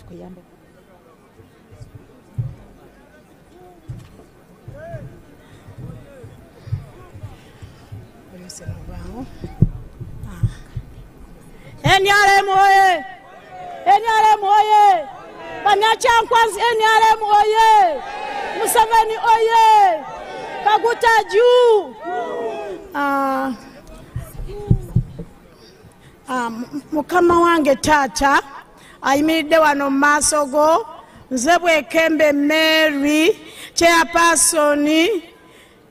Tukuyambe. NRM oye! NRM oye! Bannakyankwanzi NRM oye! Museveni oye! Kaguta juu! Mukama wange taata ayimiridde wano mu maaso go, nze Bwekembe Mary, chairperson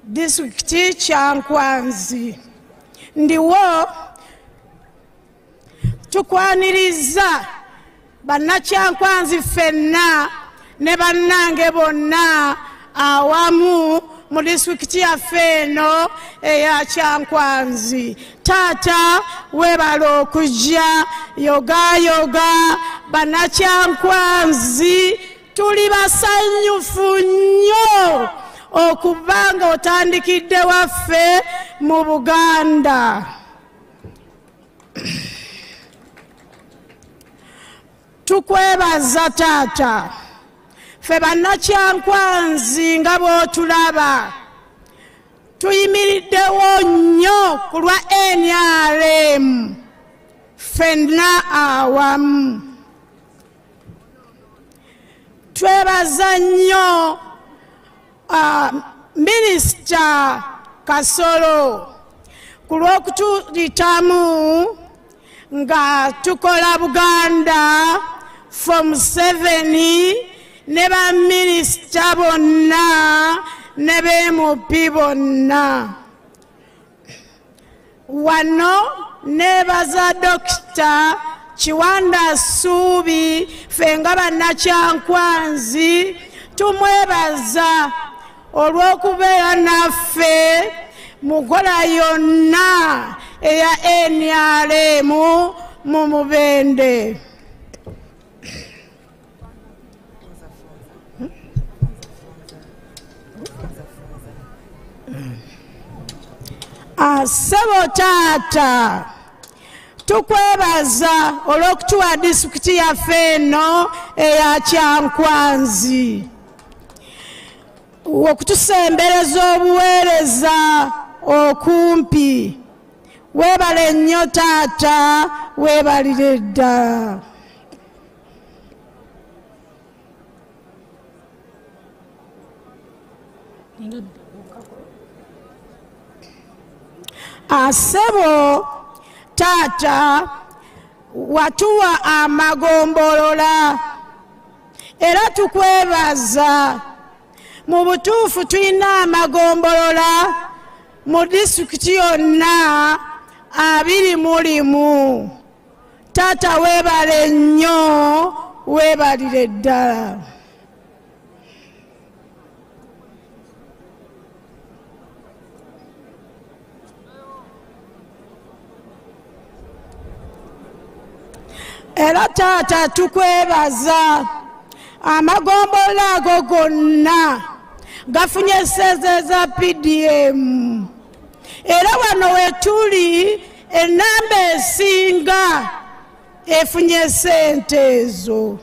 disitulikiti Kyankwanzi. Ndiwo tukwaniriza bannakyankwanzi ffenna ne bannange bonna awamu mu disitulikiti yaffe eno eya Kyankwanzi. Taata weebale okujja, yogayoga bannakyankwanzi tuli basanyufu nnyo okuba nga otandikidde waffe mu Buganda. Tukwebaza taata, ffe bannakyankwanzi nga bw'otulaba tuyimiriddewo nnyo ku lwa NRM ffenna awamu. Twebaza nnyo Minisita Kasolo ku lw'okutuyitamu nga tukola Buganda for Museveni ne baminisita bonna ne ba MP bonna. Wano neebaza Dokita Kiwanda Ssuubi, ffe nga bannakyankwanzi tumwebaza olw'okubeera naffe mu nkola yonna eya NRM mu Mubende. Ssebo taata, tukwebaza olw'okutuwa disitulikiti yaffe eno eya Kyankwanzi, okutusembereza obuweereza okumpi. Weebale nnyo taata, weebalire ddala. Ssebo taata, watuwa amagombolola era tukwebaza. Mu butuufu tulina amagombolola mu disitulikiti yonna 21. Taata weebale nnyo, weebalire ddala. Era taata tukwebaza amagombolola ago gonna gafunye ssente za PDM, era wano wetuli enamba esinga efunye ssente ezo.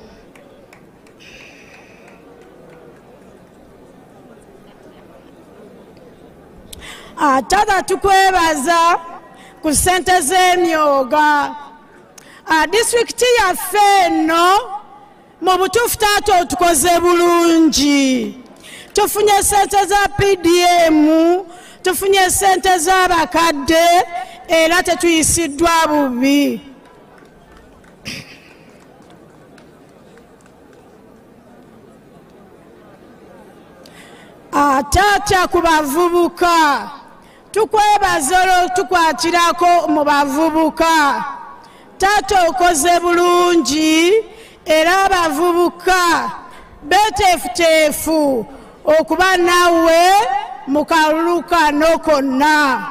Taata tukwebaza ku ssente z'emyoga. Disitulikiti yaffe eno mu butuufu taata otukoze bulungi. Tufunye ssente za PDM, tufunye ssente z'abakadde era tetuyisiddwa bubi. Taata ku bavubuka tukwebaza olw'otukwatirako mu bavubuka. Taata okoze bulungi era abavubuka beeteefuteefu okuba naawe mu kalulu kano konna.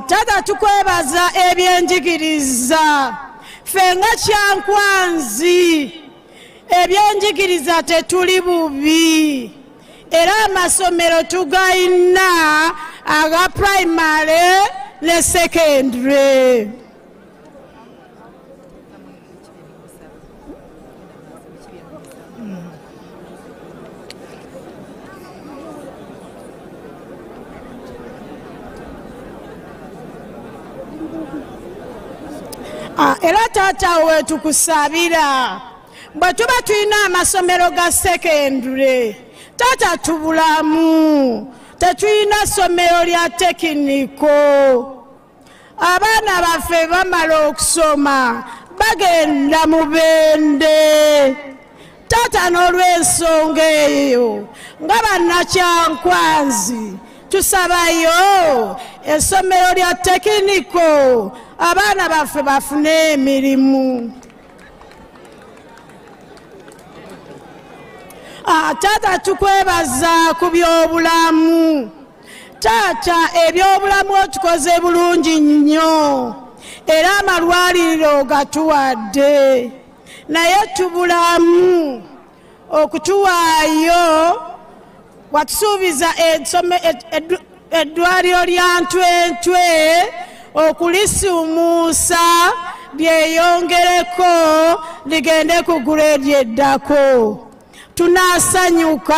Taata tukwebaza ebyenjigiriza. Ffe nga Kyankwanzi ebyenjigiriza tetuli bubi, era amasomero tugayina aga primary ne secondary. Era taata we tukusabira bwe tuba tulina amasomero ga secondary, taata tubulamu, tetulina ssomero lya tekiniko. Abaana baffe bamala okusoma bagenda Mubende. Taata n'olw'ensonga eyo nga bannakyankwanzi tusabayo essomero lya tekiniko abaana baffe bafune emirimu. Taata tukwebaza ku byobulamu. Taata ebyobulamu otukoze bulungi nnyo, era amalwaliro gatuwadde, naye tubulamu okutuwaayo. Watusuubiza eddwaliro lya Ntwentwe okulisuumuusa lyeyongereko ligende ku guleedi eddako. Tunaasanyuka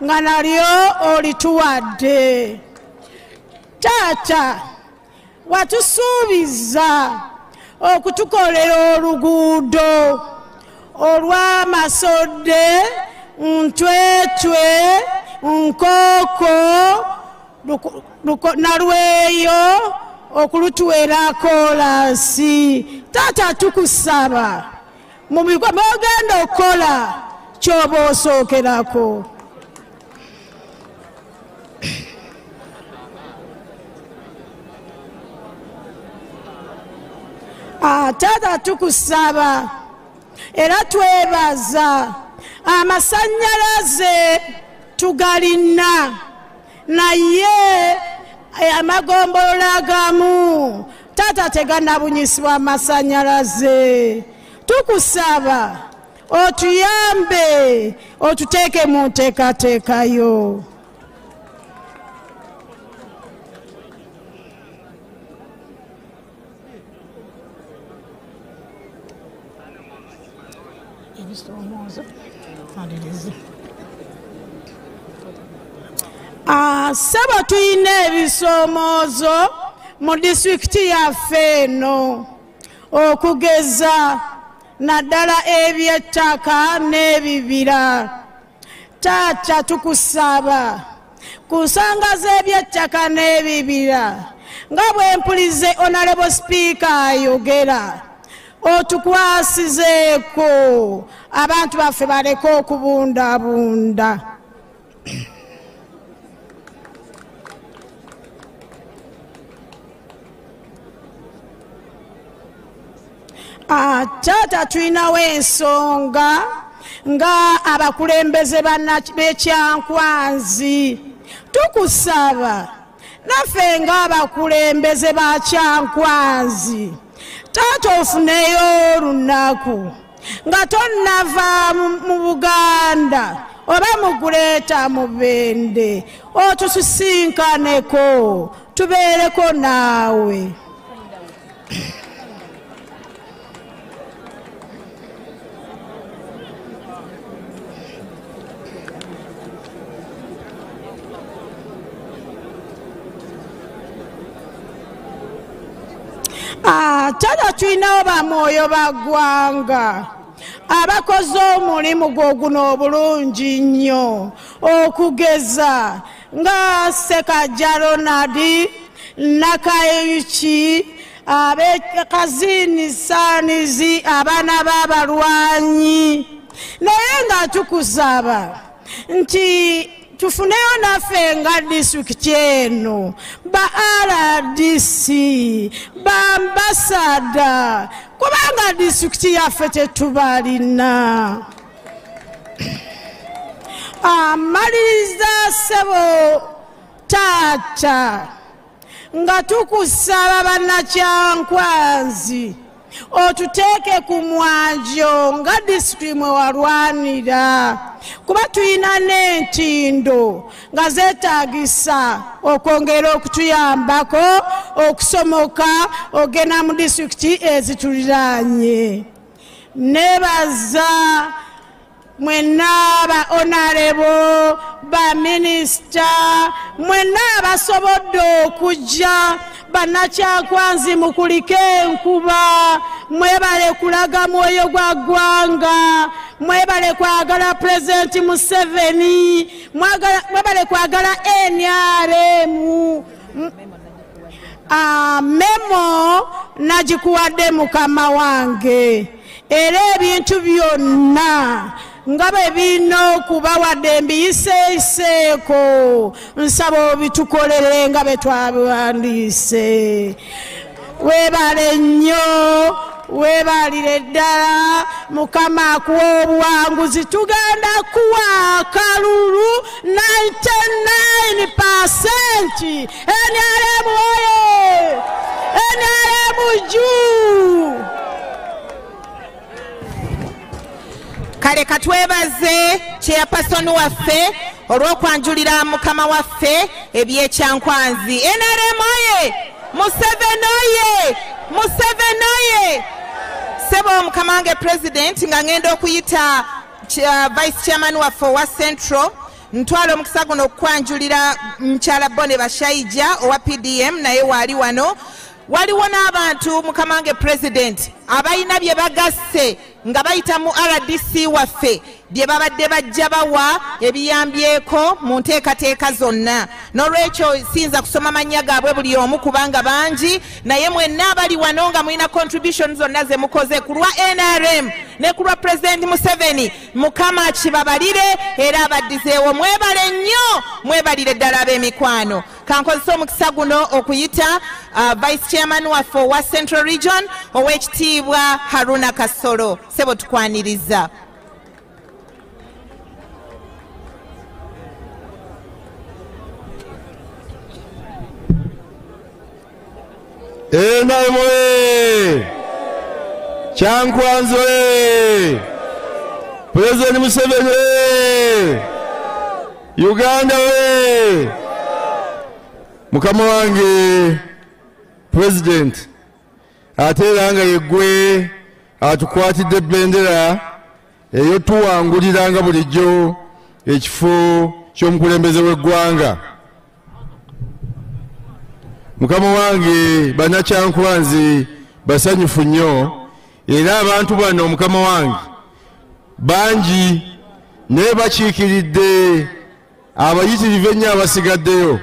nga nalyo olituwadde. Taata watusuubiza okutukolera oluguudo olw'Amasodde, Ntwetwe, Nkooko Nalweyo okulutuwera kolansi. Taata tukusaba mu by'ogenda okukola kyoba osookerako. Taata tukusaba era twebaza amasannyalaze tugalina, naye amagombolola agamu taata tegannabunyisibwa amasannyalaze. Tukusaba otuyambe otuteeke mu nteekateekayo. Ssebo tulina ebisoomoozo mu disitulikiti yaffe eno, okugeza naddala eby'ettaka n'ebibira. Taata tukusaba ku nsonga z'ebyettaka n'ebibira, nga bwe mpulize Honorable Speaker ayogera, otukwasizeeko abantu baffe baleke okubundabunda. Taata tulinawo ensonga nga abakulembeze b'Ekyankwanzi. Tukusaba naffe ng'abakulembeze ba Kyankwanzi, taata ofuneyo olunaku nga tonnava mu Buganda oba mu Greater Mubende, otusisinkaneko tubeereko naawe. Taata tulinawo bamwoyo ba ggwanga abakoze omulimu gwo guno obulungi nnyo, okugeza nga Ssekajja Ronald, Nakayuki, Abekazini Sanizi, abaana b'abalwanyi. Naye nga tukusaba nti tufuneyo naffe nga disitulikiti eno ba RDC, ba ambasada, kubanga disitulikiti yaffe tetubalina. Amaliriza ssebo taata nga tukusaba bannakyankwanzi Otuteeke ku mwanjo nga disitulikiti mwe walwanira, kuba tulina n'entindo nga zeetaagisa okwongera okutuyambako okusomoka ogenda mu disitulikiti ezituliraanye. Nebaza mwenna ba honorable, ba minisita, mwenna abasobodde okujja. Bannakyankwanzi mukulike enkuba, mwebale kulaga mwoyo gwa ggwanga, mwebale kwagala Pulezidenti Museveni, mwebale kwagala NRM. Memo nagikuwadde mukama wange, era ebintu byonna nga bwe birina okuba wadde mbiyiseeyiseeko, nsaba obitukolere nga bwe twabiwandiise. Weebale nnyo, weebalire ddala, Mukama akuwa obuwanguzi. Tugenda kuwa akalulu 99%. NRM oye! NRM juu! Kale katwebaze chairperson waffe olw'okwanjulira mukama waffe ebyekyankwanzi. NRM oye! Museveni oye! Museveni oye! Ssebo mukama wange president, nga ngenda okuyita vice chairman waffe owa Central, ntwala omukisa guno okukwanjulira mukyala Bonne Bashaija owa PDM, naye waali wano. Waliwo n'abantu mukama wange president abalina bye bagasse nga bayita mu RDC waffe bye babadde bajja bawa ebiyambyeko mu nteekateeka zonna. N'olwekyo siyinza kusoma mannya gaabwe buli omu kubanga bangi, naye mwenna abali wano nga mulina contribution zonna ze mukoze ku lwa NRM ne ku lwa President Museveni, Mukama akibabalire era abaddizeewo. Mwebale nnyo, mwebalire ddala ab'emikwano. Kankozesa omukisa guno okuyita vice chairman waffe owa Central Region ow'ekitiibwa Haruna Kasolo. Ssebo tukwaniriza. NRM oye! Kyankwanzi oye! President Museveni oye! Uganda oye! Mukama wange President, ate era nga yeggwe atukwatidde bendera eyotuwanguliranga bulijjo ekifo ky'omukulembeze w'eggwanga. Mukama wange bannakyankwanzi basanyufu nnyo, era abantu bano mukama wange bangi naye bakiikiridde abayitirivu ennyo abasigaddeyo,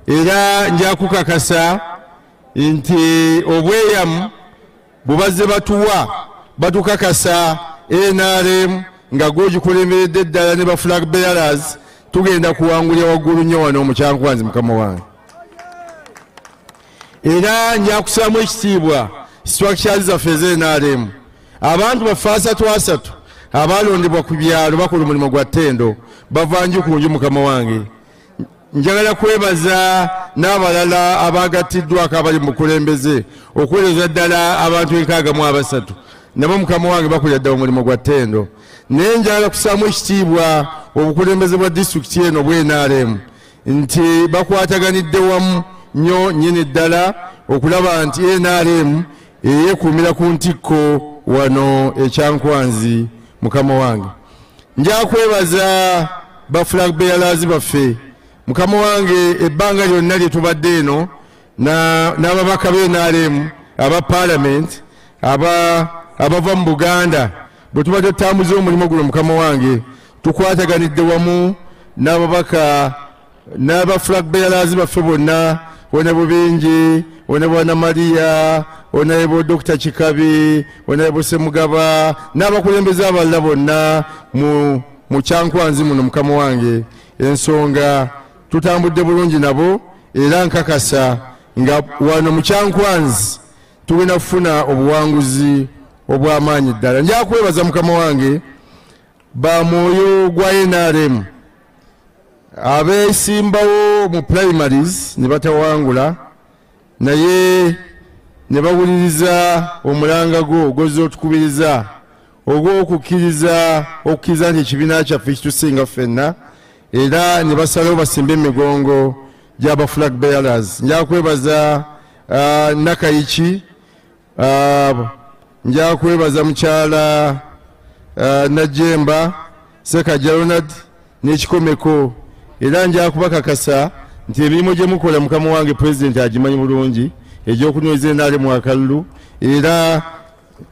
era nja kukakasa nti obweyamu bubazze batuwa batukakasa NRM nga gw'ogikulemberedde ddala ne ba flag bearers, tugenda kuwangulira waggulu nnyo wano mu Kyankwanzi mukama wange. Era nja kusaamu ekitiibwa structures zaffe ez'NRM. Abantu baffe asatu asatu abalondebwa ku byalo bakola omulimu gwa ttendo, bava nju ku nju mukama wange. Njagala kwebaza n'abalala abagattiddwako abali mu bukulembeze okuweereza ddala abantu 63, nabo mukama wange bakolera ddala omulimu gwa ttendo. Naye njagala kusaamu ekitiibwa obukulembeze bwa disitulikiti eno bwa NRM nti bakwataganidde wamu nnyo nnyini ddala okulaba nti NRM eyeekuumira ku ntikko wano ekyankwanzi mukama wange. Nja kwebaza ba flag bearers baffe mukama wange ebbanga lyonna lye tubadde eno n'ababaka ba NRM aba parliament abava mu Buganda, bwe tubadde tutambuza omulimu guno mukama wange tukwataganidde wamu n'ababaka n'aba flag bearers baffe bonna, Honorable Benji, Honorable Anna Maria, Honorable Dr. Chikabi, Honorable Semugaba, n'abakulembeze abalala bonna mu Kyankwanzi muno mukama wange. Ensonga tutambudde bulungi nabo, era nkakasa nga wano mu Kyankwanzi tugenda kufuna obuwanguzi obw'amaanyi ddala. Nja kwebaza mukama wange ba mwoyo gwa NRM abeesimbawo mu primaries ne batawangula, naye ne bawuliriza omulanga gwo ogw'ozza otukubiriza ogw'okukkiriza okukkiriza nti ekibiina kyaffe kitusinga ffenna, era ne basalawo basimbe emigongo gy'aba flag bearers. Nja kwebaza Nakayiki, nja kwebaza mukyala Najemba Ssekajja Ronald n'ekikomeko, era nja kubakakasa nti emirimu gye mukola mukama wange pulezidenti agimanyi bulungi egy'okunyweza NRM akalulu, era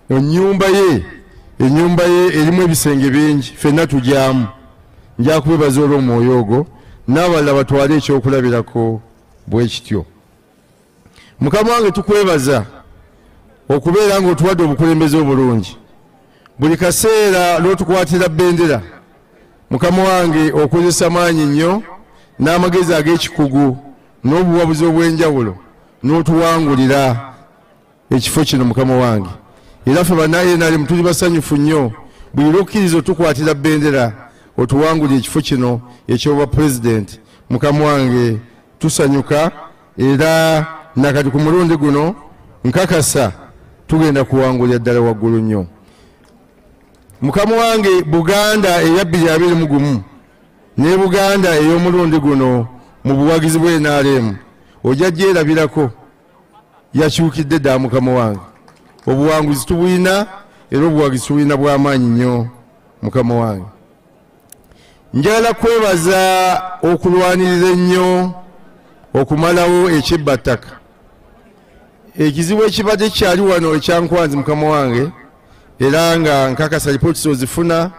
ennyumba ye erimu ebisenge bingi, ffenna tugyamu. Nja kubebaza olw'omwoyo ogwo n'abalala batwale ekyokulabirako bwe kityo. Mukama wange tukwebaza okubeera ng'otuwadde obukulembeze obulungi. Buli kaseera lw'otukwatira bendera, mukama wange okozesa maanyi nnyo n'amagezi ag'ekikugu n'obuwabuzi obw'enjawulo n'otuwangulira ekifo kino mukama wange. Era ffe banna NRM tuli basanyufu nnyo buli lw'okkiriza otukwatira bendera otuwangulira ekifo kino eky'obwa pulezidenti. Mukama wange tusanyuka, era nakati ku mulundi guno nkakasa tugenda kuwangulira ddala waggulu nnyo. Mukama wange Buganda eya 2021 ne Buganda ey'omulundi guno mu buwagizi bwa NRM ojja gyerabirako yakyukidde dda mukama wange. Obuwanguzi tubulina era obuwagizi tubulina bw'amaanyi nnyo mukama wange. Njagala kwebaza okulwanirira ennyo okumalawo ekibbattaka. Ekizibu ekibadde kyali wano ekyankwanzi mukama wange, era nga nkakasa lipooti ozifuna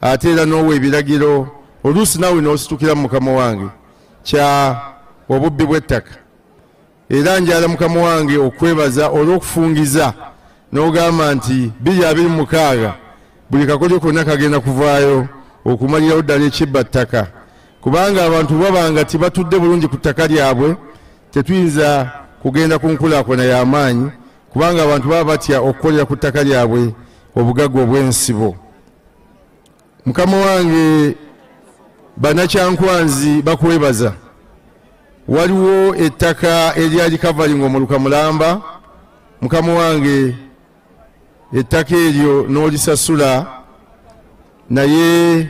ate era n'owa ebiragiro oluusi naawe n'ositukira mu mukama wange kya obubbi bw'ettaka. Era njala mukama wange okwebaza olw'okufungiza n'ogamba nti 2026 buli kakodyo konna kagenda kuvaayo okumalirawo ddala ekibbattaka, kubanga abantu babanga tibatudde bulungi ku ttaka lyabwe tetuyinza kugenda ku nkulaakulana y'amaanyi, kubanga abantu baba batya okukolera ku ttaka lyabwe obugagga obw'ensibo. Mukama wange bannakyankwanzi bakwebaza. Waliwo ettaka eryali kavalinga omuluka mulamba, mukama wange ettaka eryo n'olisasula, naye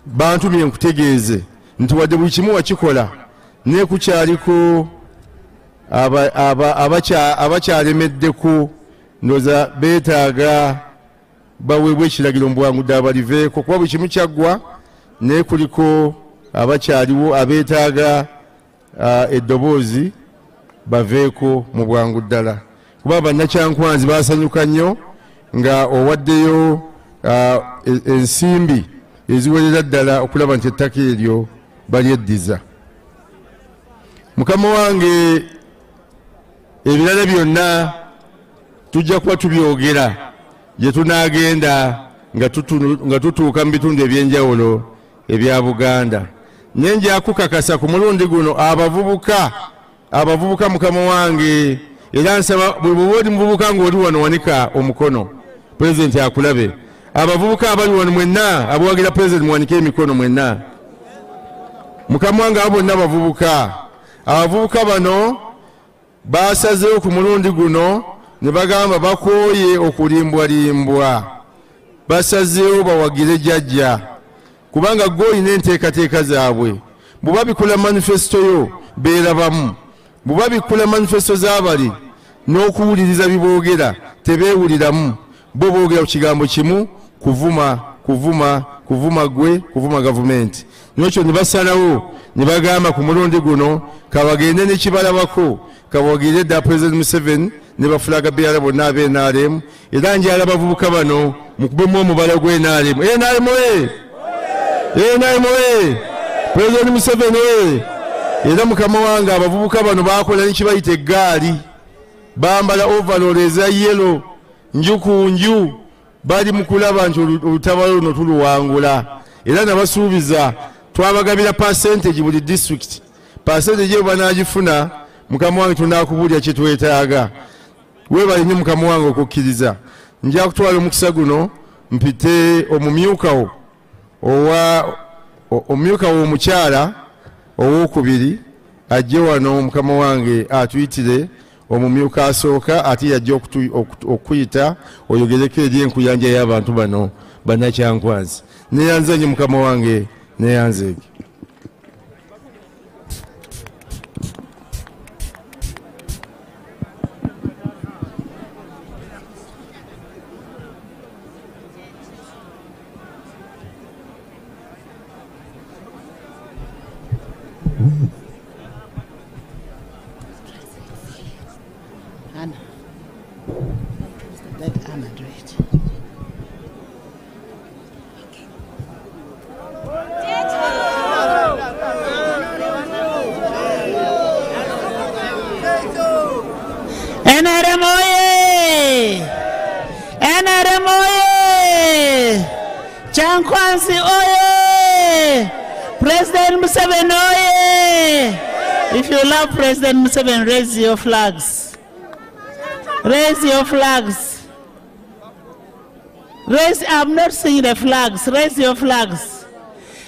bantumye nkutegeeze nti wadde buli kimu wakikola naye kukyaliko abakyalemeddeko ndowooza beetaaga baweebwa ekiragiro mu bwangu ddala baliveeko, kuba buli kimu kyaggwa naye kuliko abakyaliwo abeetaaga eddoboozi baveeko mu bwangu ddala. Kuba bannakyankwanzi basanyuka nnyo nga owaddeyo ensimbi eziwerera ddala okulaba nti ettaka eryo balyeddiza. Mukama wange ebirala byonna tujja kuba tubyogera gye tunaagenda nga tutuuka mu bitundu ebyenjawulo ebya Buganda. Naye nja kukakasa ku mulundi guno abavubuka mukama wange, era nsaba bwe bw'oba oli muvubuka ng'oli wano wanika omukono pulezidenti akulabe. Abavubuka abali wano mwenna abawagira pulezidenti muwanike emikono mwenna. Mukama wange abo bonna bavubuka. Abavubuka bano basazeewo ku mulundi guno ne bagamba bakooye okulimbwalimbwa, basazeewo bawagire jjajja, kubanga gwe olina enteekateeka zaabwe. Bwe babikula manifesito yo beerabamu, bwe babikula manifesito z'abali n'okuwuliriza biboogera tebeewuliramu. Bo boogera ku kigambo kimu, kuvuma kuvuma kuvuma gwe, kuvuma gavumenti. N'ekyo ne basalawo ne bagamba ku mulundi guno kabagende n'ekibalabako, kabawagire dda Pulezidenti Museveni ne bafulaga beara bonna ab'e NRM. Era njala abavubuka bano mukubemu omubala gw'e NRM. NRM oye! NRM oye! Pulezidenti Museveni oye! Era mukama wange abavubuka bano bakola n'ekibayita eggaali, bambala overall eza yellow nju ku nju, bali mu kulaba nti olutabalo luno tuluwangula. Era nabasuubiza twabagabira percentage buli district, percentage eyo banaagifuna mukama wange tunaakubuulira kye twetaaga. Weebale nnyo mukama wange okukkiriza. Nja kutwala omukisa guno mpite omumyukawo omumyukawo omukyala owokubiri ajje wano mukama wange atuyitire Omumyuka asooka ate yajja okuyita oyogereko eri enkuyanja y'abantu bano bannakyankwanzi. Neyanze nnyo mukama wange, neyanzeege. Anna. Let Anna do it. NRM oye! NRM oye! Kyankwanzi oye! President Museveni oye! If you love President Museveni, raise your flags. Raise your flags. Raise, I'm not seeing the flags. Raise your flags.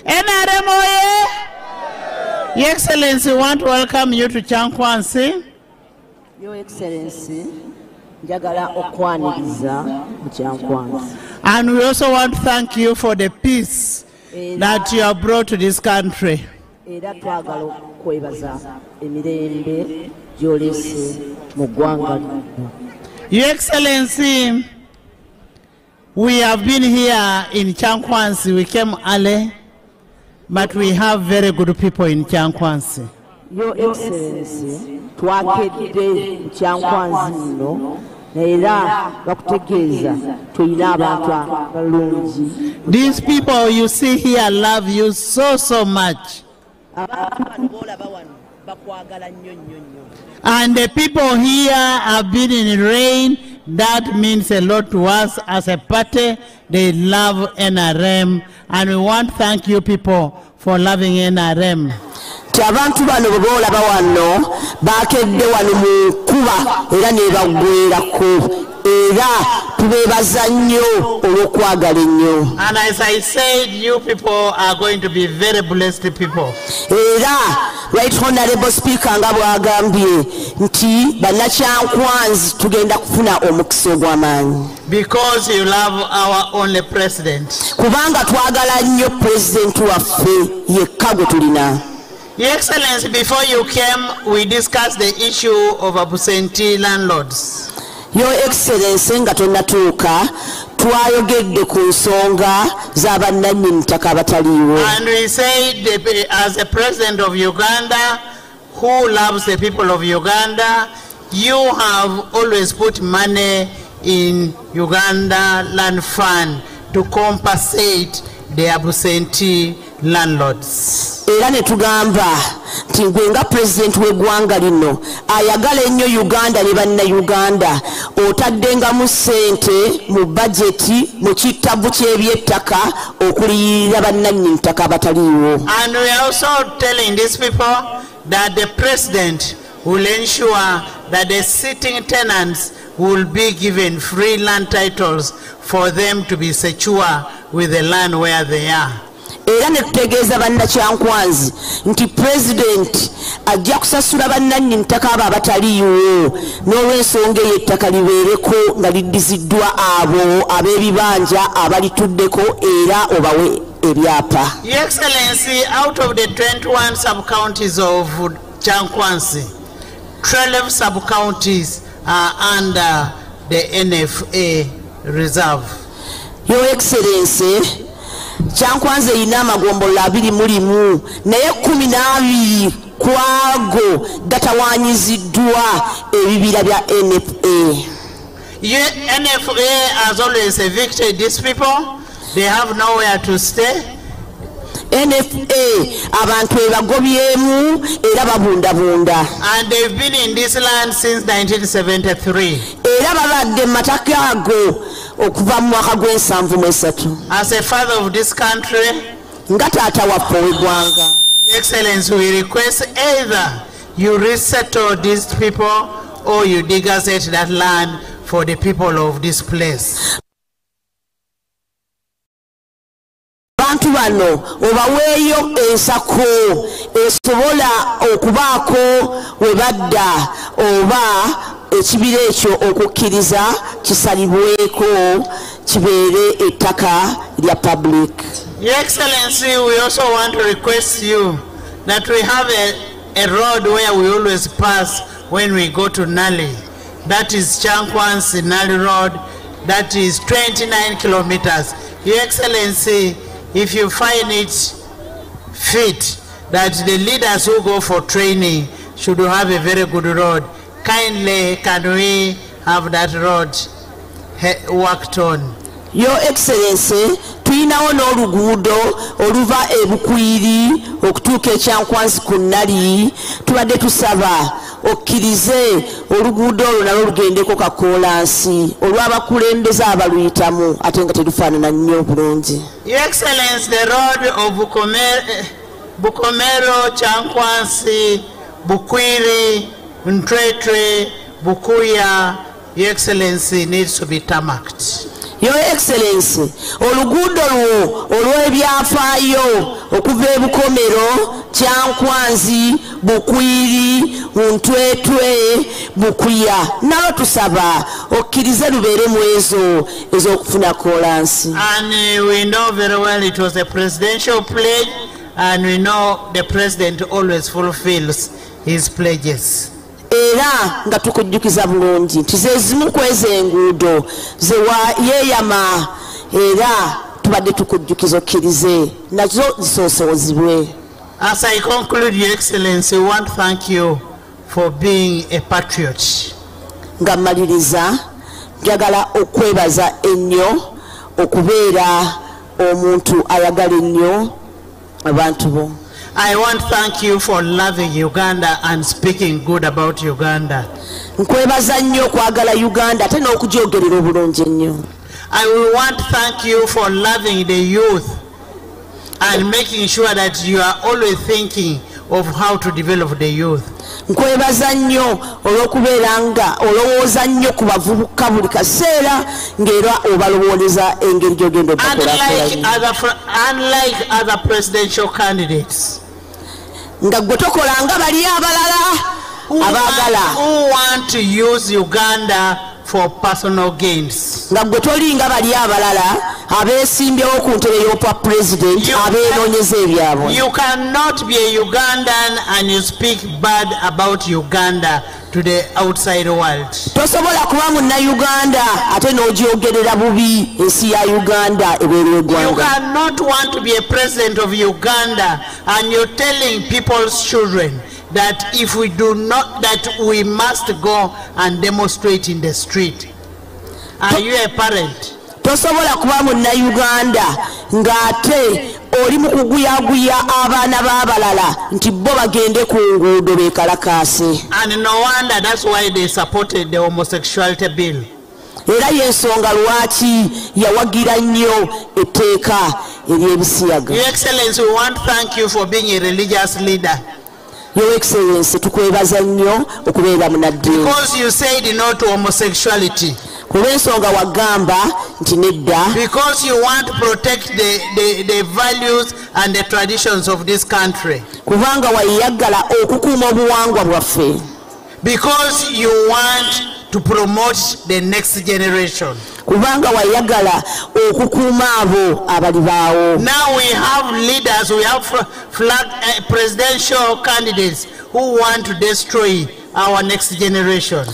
NRM oye! Your Excellency, we want to welcome you to Kyankwanzi. Your Excellency, njagala okwaniriza mu Kyankwanzi. And we also want to thank you for the peace that you have brought to this country. Era twagala okwebaza emirembe gy'oleese mu ggwanga lino. Your Excellency, we have been here in Kyankwanzi. We came early, but we have very good people in Kyankwanzi. Your Excellency, twakedde mu Kyankwanzi muno era bakutegeeza tulina abantu abalungi. These people you see here love you so, so much. Abantu bano b'olaba wano bakwagala nnyo nnyo nnyo. And the people here have been in rain. That means a lot to us as a party. They love NRM. And we want to thank you people for loving NRM. Nti abantu bano bwe boolaba wano bakedde wano mu nkuba era ne baggwerako era tubeebaza nnyo olw'okwagala ennyo. And as I said, you people are going to be very blessed people. Era Right Honorable Speaker nga bw'agambye nti bannakyankwanzi tugenda kufuna omukisa ogw'amaanyi. Because you love our only president. Kubanga twagala nnyo pulezidenti waffe yekka gwe tulina. Your Excellency, before you came, we discussed the issue of absentee landlords. Your Excellency, nga tonnatuuka twayogedde ku nsonga z'abannannyini ttaka abataliiwo. And we said, as the president of Uganda, who loves the people of Uganda, you have always put money in Uganda Land Fund to compensate the absentee landlords. Era ne tugamba nti gwe nga pulezidenti w'eggwanga lino ayagala ennyo Uganda ne bannayuganda otaddengamu ssente mu bajeti mu kittavu ky'ebyettaka okuliyirira bannannyini ttaka abataliiwo. And we are also telling these people that the president will ensure that the sitting tenants will be given free land titles for them to be secure with the land where they are. Era ne tutegeeza bannakyankwanzi nti pulezidenti ajja kusasula bannannyini ttaka abo abataliiwo n'olw'ensonga eyo ettaka libeereko nga liddiziddwa abo ab'ebibanja abalituddeko era obawe ebyapa. Your Excellency, out of the 21 sub-counties of Kyankwanzi, 12 sub-counties are under the NFA reserve. Your Excellency, Kyankwanzi erina amagombolola 21 naye 12 kwago gatawaanyiziddwa ebibira bya NFA. NFA has always evicted these people. They have nowhere to stay. NFA abantu ebagobyemu era babundabunda. And they've been in this land since 1973. Era babadde mu mataka ago okuva mu mwaka gw'ensanvu. As a father of this country, nga taata waffe ow'eggwanga, Your Excellency, we request either you resettle these people or you degazette that land for the people of this place. Abantu bano obaweeyo ensako esobola okubaako we badda oba ekibira ekyo okukkiriza kisalibweko kibeere ettaka lya public. Your Excellency, we also want to request you that we have a road where we always pass when we go to Nali. That is Kyankwanzi Nali Road. That is 29 kilometers. Your Excellency, if you find it fit that the leaders who go for training should have a very good road, kindly can we have that road worked on? Your Excellency, tulinawo n'oluguudo oluva ebukwiri okutuuka ekyankwanzi ku Nali. Tubadde tusaba okkirize oluguudo olwo nalwo lugendeko kakoolansi olw'abakulembeze abaluyitamu ate nga terufaanana nnyo bulungi. Your Excellency, the road of Bukomero, Kyankwanzi, Bukwiri, Ntwetwe, Bukuya, Your Excellency, needs to be tarmacked. Your Excellency, oluguudo lwo olw'ebyafaayo okuva ebukomero, Kyankwanzi, Bukwiri, Ntwetwe, Bukuya, nalwo tusaba okkirize lubeere mu ezo ez'okufuna koolansi. And we know very well it was a presidential pledge, and we know the president always fulfills his pledges. Era nga tukujjukiza bulungi nti ze zimu ku ezo enguudo ze yeeyama, era tubadde tukujjukiza okkirize nazo zisoosozebwe. As I conclude, Your Excellency, we want to thank you for being a patriot. Nga mmaliriza, njagala okwebaza ennyo okubeera omuntu ayagala ennyo abantu bo. I want to thank you for loving Uganda and speaking good about Uganda. Nkwebaza nnyo okwagala Uganda ate n'okugyogerera obulungi ennyo. I will want to thank you for loving the youth and making sure that you are always thinking of how to develop the youth. Nkwebaza nnyo olw'okubeera nga olowooza nnyo ku bavubuka buli kaseera ng'era obalowooleza engeri gy'ogenda obakulaakulanya. Unlike other presidential candidates, nga gwe tokola nga bali abalala abaagala who want to use Uganda for personal gains, nga gwe tolinga bali abalala abeesimbyewo ku ntebe y'obwa president abeenoonyeza ebyabwe. You cannot be a Ugandan and you speak bad about Uganda to the outside world. Tosobola kuba munnayuganda ate n'ogyogerera bubi ensi ya Uganda ebweru w'eggwanga. You cannot want to be a president of Uganda and you're telling people's children that if we do not, that we must go and demonstrate in the street. Are you a parent? Tosobola kuba munnayuganda ng'ate oli mu kuguyaguya abaana b'abalala nti bo bagende ku nguudo beekalakaase. And no wonder that's why they supported the homosexuality bill. Era y'ensonga lwaki yawagira nnyo etteeka ery'ebisiyaga. Your Excellency, we want to thank you for being a religious leader. Your Excellency, tukwebaza nnyo okubeera munnaddiini. Because you said no to homosexuality. Kulw'ensonga wagamba nti nedda. Because you want to protect the values and the traditions of this country. Kubanga wayagala okukuuma obuwangwa bwaffe. Because you want to promote the next generation. Kubanga wayagala okukuuma abo abalibaawo. Now we have leaders, we have flag presidential candidates who want to destroy our next generation.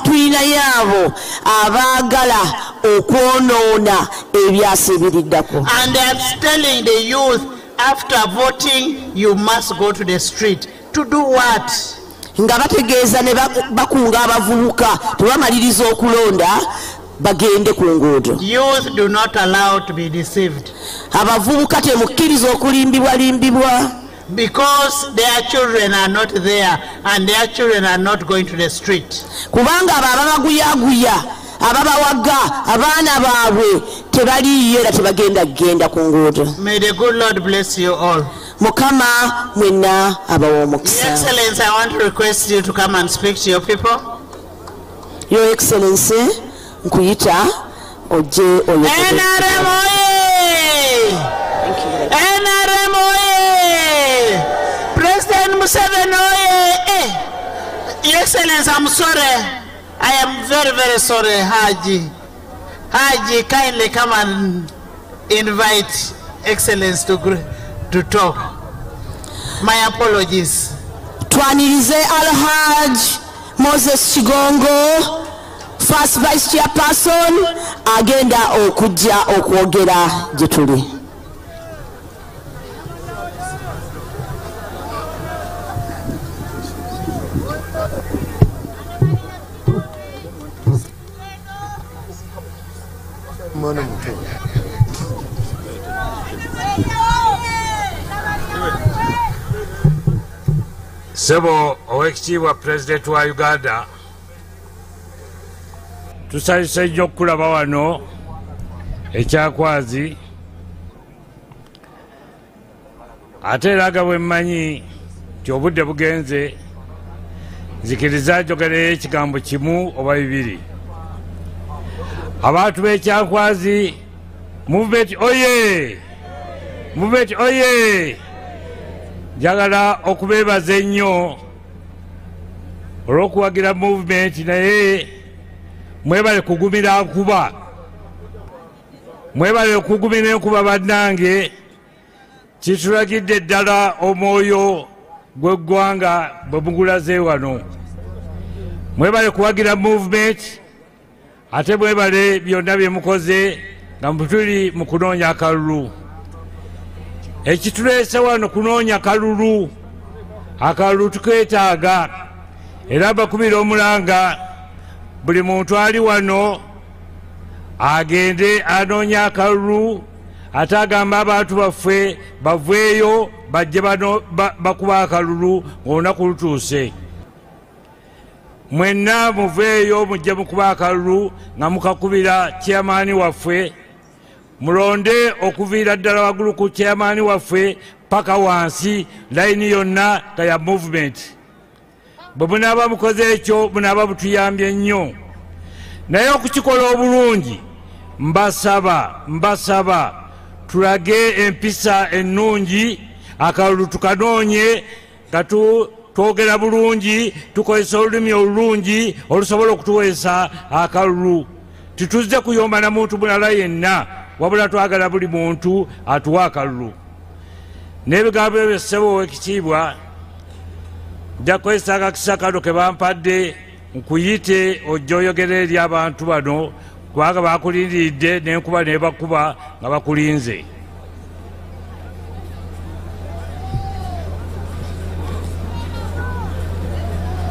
Tulinayo abo abaagala okwonoona ebyasa ebiriddako. And they are telling the youth, after voting, you must go to the street. To do what? Nga bategeeza ne bakunga abavubuka tebamaliriza okulonda bagende ku nguudo. Youth do not allow to be deceived. Abavubuka temukkiriza okulimbibwalimbibwa. Because their children are not there and their children are not going to the street. Kubanga abo ababaguyaguya ababawaga abaana baabwe tebaliiyo era tebagenda kugenda ku nguudo. May the good Lord bless you all. Mukama mwenna abawa omukisa. Your Excellency, I want to request you to come and speak to your people. Your Excellency, nkuyita ojje oyogere. NRM oye! Thank you. Excellence, I'm sorry. I am very, very sorry, Haji. Haji, kindly come and invite Excellence to talk. My apologies. Twanirize Alhaj Moses Kigongo, First Vice Chairperson, agenda okujja okwogera gye tuli. Ssebo Oweekitiibwa Pulezidenti wa Uganda, tusanyuse nnyo okukulaba wano ekyakwazi, ate era nga bwe mmanyi nti obudde bugenze, nzikiriza njogereyo ekigambo kimu oba bibiri. Abantu b'Ekyankwazi, movement oye! Movement oye! Njagala okubeebaza ennyo olw'okuwagira movement, naye mwebale kugumira nkuba, mwebale okugumira enkuba bannange. Kitulagidde ddala omwoyo gw'eggwanga bwe mugulaze wano. Mwebale kuwagira movement, ate mwebale byonna bye mukoze nga tuli mu kunoonya akalulu. Ekituleese wano kunoonya kalulu, akalulu tukeetaaga. Era mbakubira omulanga, buli muntu ali wano agende anoonya akalulu, ate agamba abantu baffe baveeyo bajje bakuba akalulu ng'olunaku lutuuse. Mwenna muveeyo mujje mukuba akalulu nga mukakubira chairman waffe, mulonde okuviira ddala waggulu ku chairman waffe paka wansi, layini yonna nga ya movement. Bwe munaaba mukoze ekyo munaaba mutuyambye nnyo. Naye okukikola obulungi, mbasaba tulage empisa ennungi, akalulu tukanoonye nga twogera bulungi, tukozesa olulimi olulungi olusobola okutuweesa akalulu. Tituzze kuyomba na muntu mulala yenna, wabula twagala buli muntu atuwa akalulu. N'ebigambo ebyo, ssebo Oweekitiibwa, nja kukozesa akakisa kano ke bampadde nkuyite ojje oyogere eri abantu bano, kubanga bakulindiridde n'enkuba n'ebakuba nga bakulinze.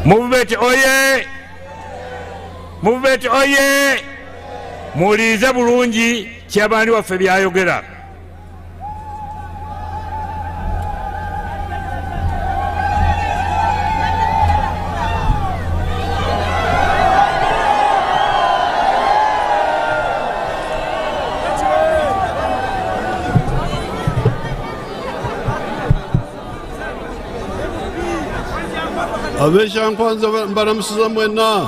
Movement oye! Movement oye! Muwulirize bulungi chairman waffe by'ayogera. Ab'Ekyankwanzi mbalamusiza mwenna.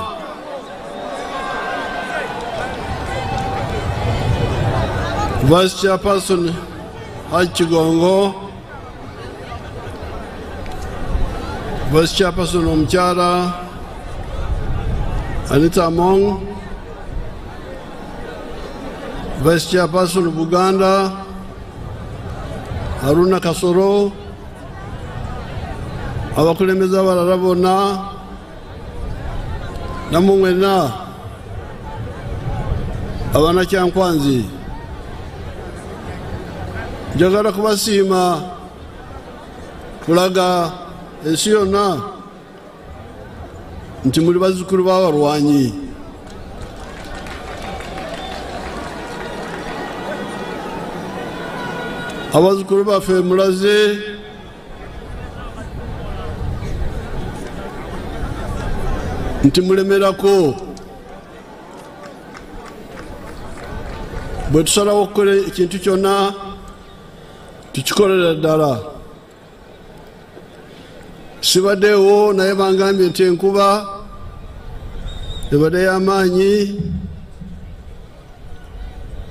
Vice Chairperson Haji Kigongo, Vice Chairperson omukyala Anita Among, Vice Chairperson Buganda Haruna Kasoro, abakulembeze abalala bonna nammwe mwenna Abannakyankwanzi, njagala kubasiima kulaga ensi yonna nti muli bazzukulu b'abalwanyi. Abazzukulu baffe mulaze nti mulemerako. Bwe tusalawo okukola ekintu kyonna tukikolera ddala. Sibaddeewo naye bangambye nti enkuba ebadde y'amaanyi,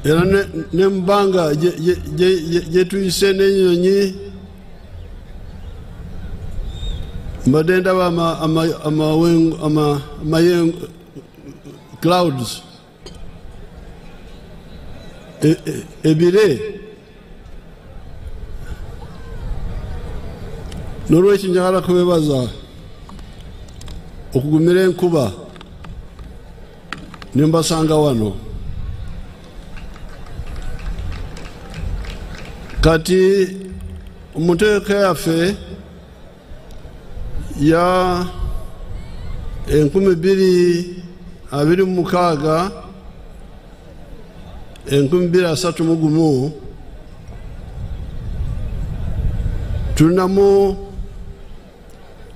era ne mu bbanga gye tuyise n'ennyonyi Mbadde ndaba amayengo, clouds, ebire. N'olwekyo njagala kubebaza okugumira enkuba ne mbasanga wano. Kati mu nteeka yaffe ya 2026 2031 tulinamu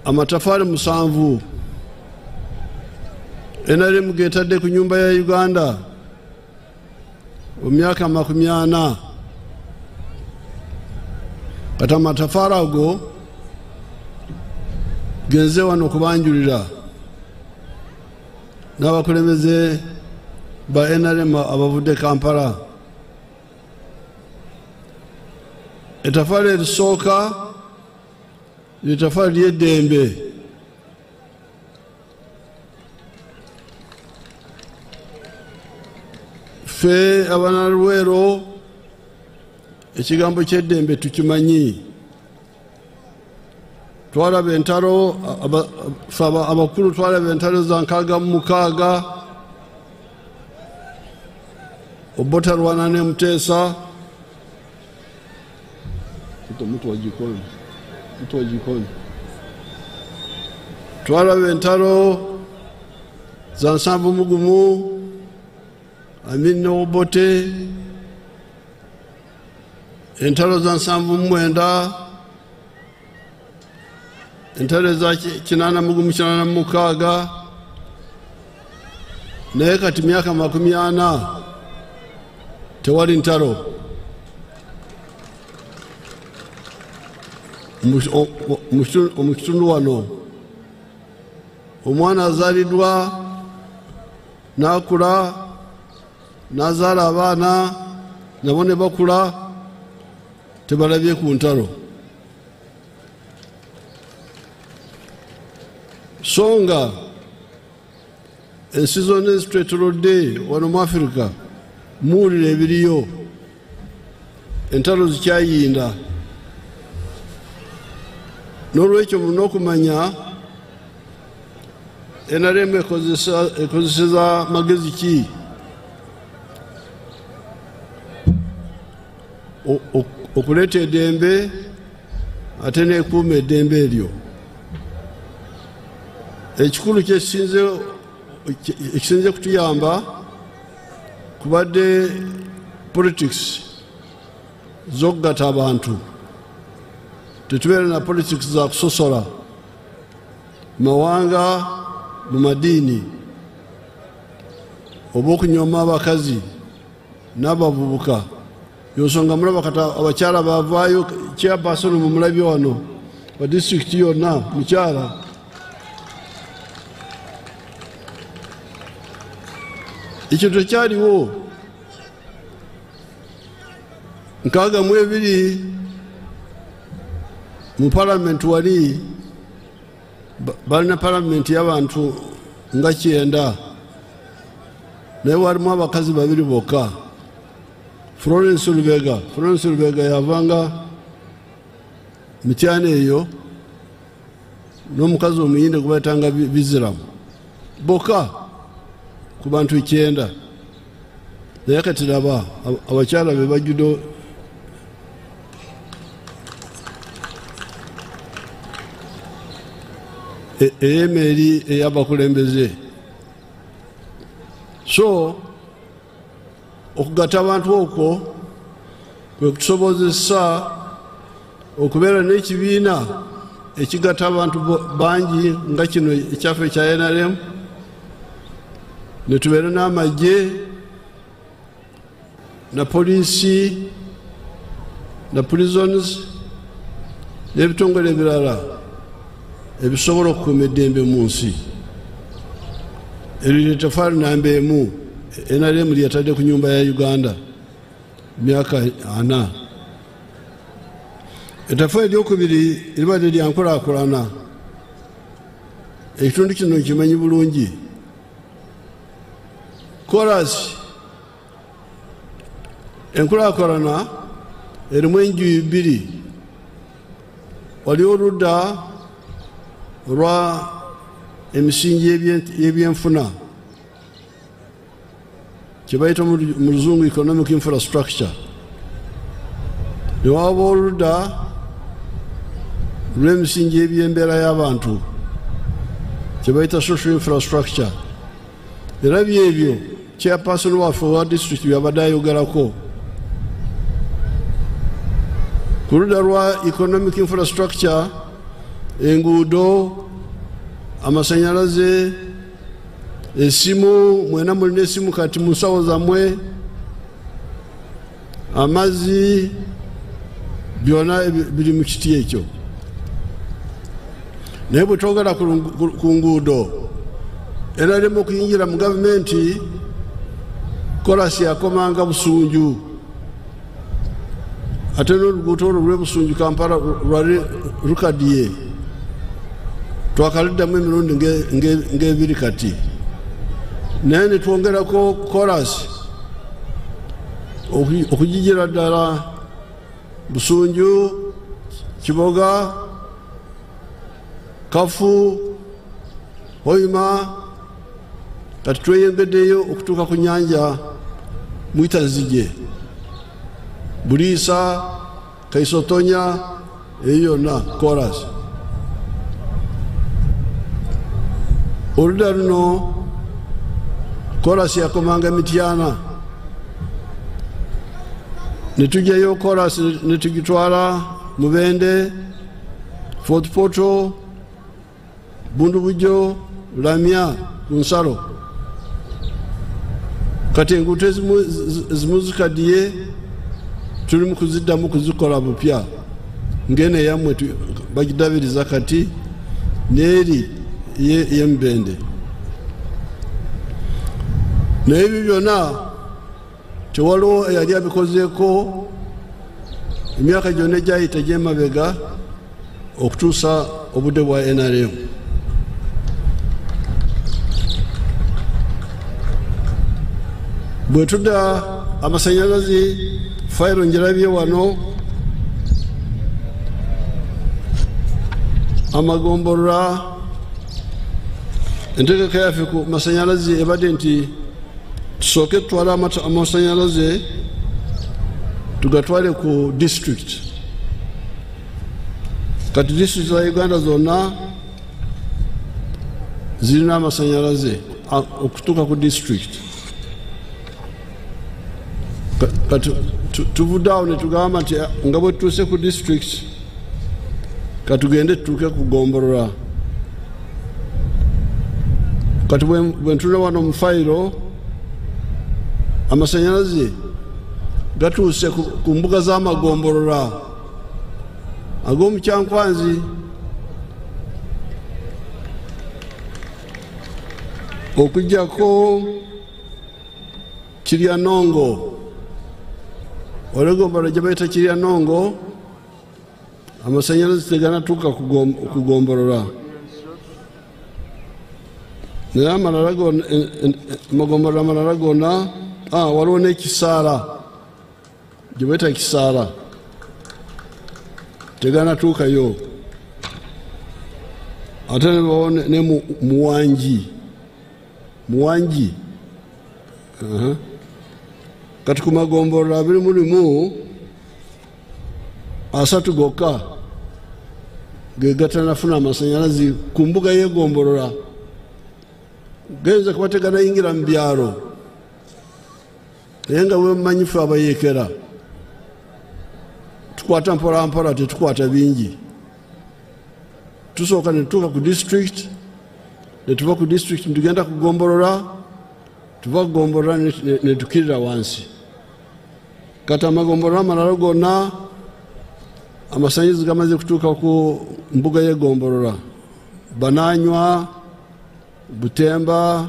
amatafari 7 NRM getadde ku nyumba ya Uganda mu myaka 40. Kati amatafari ago genze wano kubanjulira n'abakulembeze ba NRM abavudde Kampala. Ettaffaali erisooka ly'ettaffaali ly'eddembe. Ffe Abanalwero ekigambo ky'eddembe tukimanyi. Twalaba entalo, ffe abakulu twalaba entalo za 66, Obote alwana ne Mutesa. Mtu wa jikoni, mtu wa jikoni. Twalaba entalo za 71, Amin ne Obote. Entalo za 79, entalo za 81 86. Naye kati myaka 40 tewali ntalo. Mu kitundu wano omwana azaaliddwa n'akula n'azaala abaana nabo ne bakula tebalabye ku ntalo. So nga ensi zonna ezitwetoolodde wano mu Afirika muwulira ebiriyo, entalo zikyayinda. N'olwekyo mulina okumanya NRM ekozeseza magezi ki okuleeta eddembe ate n'ekuuma eddembe eryo. Ekikulu ekisinze kutuyamba kubadde politics z'okugatta abantu. Tetubeera na politics za kusosola mawanga, mu madiini, oba okunyoma abakazi n'abavubuka. Yonsonga mulaba kati abakyala bavaayo, chairperson mumulabye wano wa disitulikiti yonna mukyala. Ekyo tekyaliwo 62 mu palamenti. Wali balina palamenti y'abantu nga 90, naye walimu abakazi 2 bokka. Florence Lubega, Florence Lubega yavanga mityana eyo n'omukazi omuyinde gwe bayitanga Biziramu bokka ku bantu 90. Naye kati laba abakyala be bajjudde ey'emeri ey'abakulembeze. So okugatta abantu okwo kwe kutusobozesa okubeera n'ekibiina ekigatta abantu bangi nga kino ekyaffe ekya NRM, ne tubeera n'amagye na poliisi na prisons n'ebitongole ebirala ebisobola okukuuma eddembe mu nsi. Eryo ly'ettafaali namba 1 NRM lyeyatadde ku nyumba ya Uganda myaka 40. Ettaffaali eryokubiri libadde lya nkulaakulana. Ekitundu kino nkimanyi bulungi. Korasi enkulaakulana erimu enjuyi bbiri. Waliwo oludda olwa emisingi y'ebyenfuna kye bayita mu luzungu economic infrastructure, ne waba oludda lw'emisingi y'ebyembeera y'abantu kye bayita social infrastructure. Era byebyo chairperson waffe owa district byabadde ayogerako. Ku ludda lwa economic infrastructure, enguudo, amasanyalaze, esimu, mwena mulina esimu kati mu nsawo zammwe, amazzi, byonna biri mu kiti ekyo. Naye bwe twogera ku nguudo, era erimu okuyingira mu gavumenti, korasi yakomanga Busunju, ate n'oluguudo olwo lw'e Busunju Kampala lwali lukaddiye, twakaliddamu emirundi ng'ebiri kati. Naye ne twongerako korasi okugigira ddala Busunju, Kiboga, Kafu, Hoima, kati tweyongeddeyo okutuuka ku nnyanja Mwitazige, Buliisa, Kaisotonya, eyo yonna korasi. Oludda luno korasi yakomanga Mityana, ne tujjayo korasi ne tugitwala Mubende, Fort Portal, Bundibugyo, Lamia ku nsalo. Kati enguudo ezimu zikaddiye, tuli mu kuziddamu kuzikola bupya, ng'eno eyammwe bagidabiriza kati n'eri ey'Emubende. Naye ebyo byonna tewaliwo eyali abikozeeko emyaka gyonna egyayita gy'emabega okutuusa obudde bwa NRM. Bwe tudda amasanyalaze, fayiro ngirabye wano, amagombolola, entegeka yaffe ku masanyalaze ebadde nti tusooke tutwale amasanyalaze tugatwale ku district. Kati district za Uganda zonna zirina amasanyalaze okutuuka ku district. Kati tuvudde awo ne tugamba nti nga bwe tutuuse ku district, katugende tutuuke ku gombolola. Kati bwe ntula wano mu fayiro, amasanyalaze gatuuse ku mbuga z'amagombolola ag'omu Kyankwanzi, okuggyako Kiryanongo, olw'eggombolola gye bayita Kiryanongo, amasanyalaze teganatuuka ku gombolola. Naye amagombolola amalala gonna, waliwo n'ekisaala gye bayita Kisaala, teganatuukayo. Ate ne ne Muwangi, Muwangi. Kati ku magombolola 21, 30 gokka ge gatanafuna amasanyalaze ku mbuga y'eggombolola. Genza kuba teganayingira mu byalo, naye nga bwe mumanyi ffe abayeekera tukwata mpola mpola, tetukwata bingi. Tusooka ne tutuuka ku district, ne tuva ku district ne tugenda ku gombolola, tuva ku gombolola ne tukirira wansi. Kati amagombolola amalala gonna amasanyalaze gamaze kutuuka ku mbuga y'eggombolola. Bananywa, Butemba,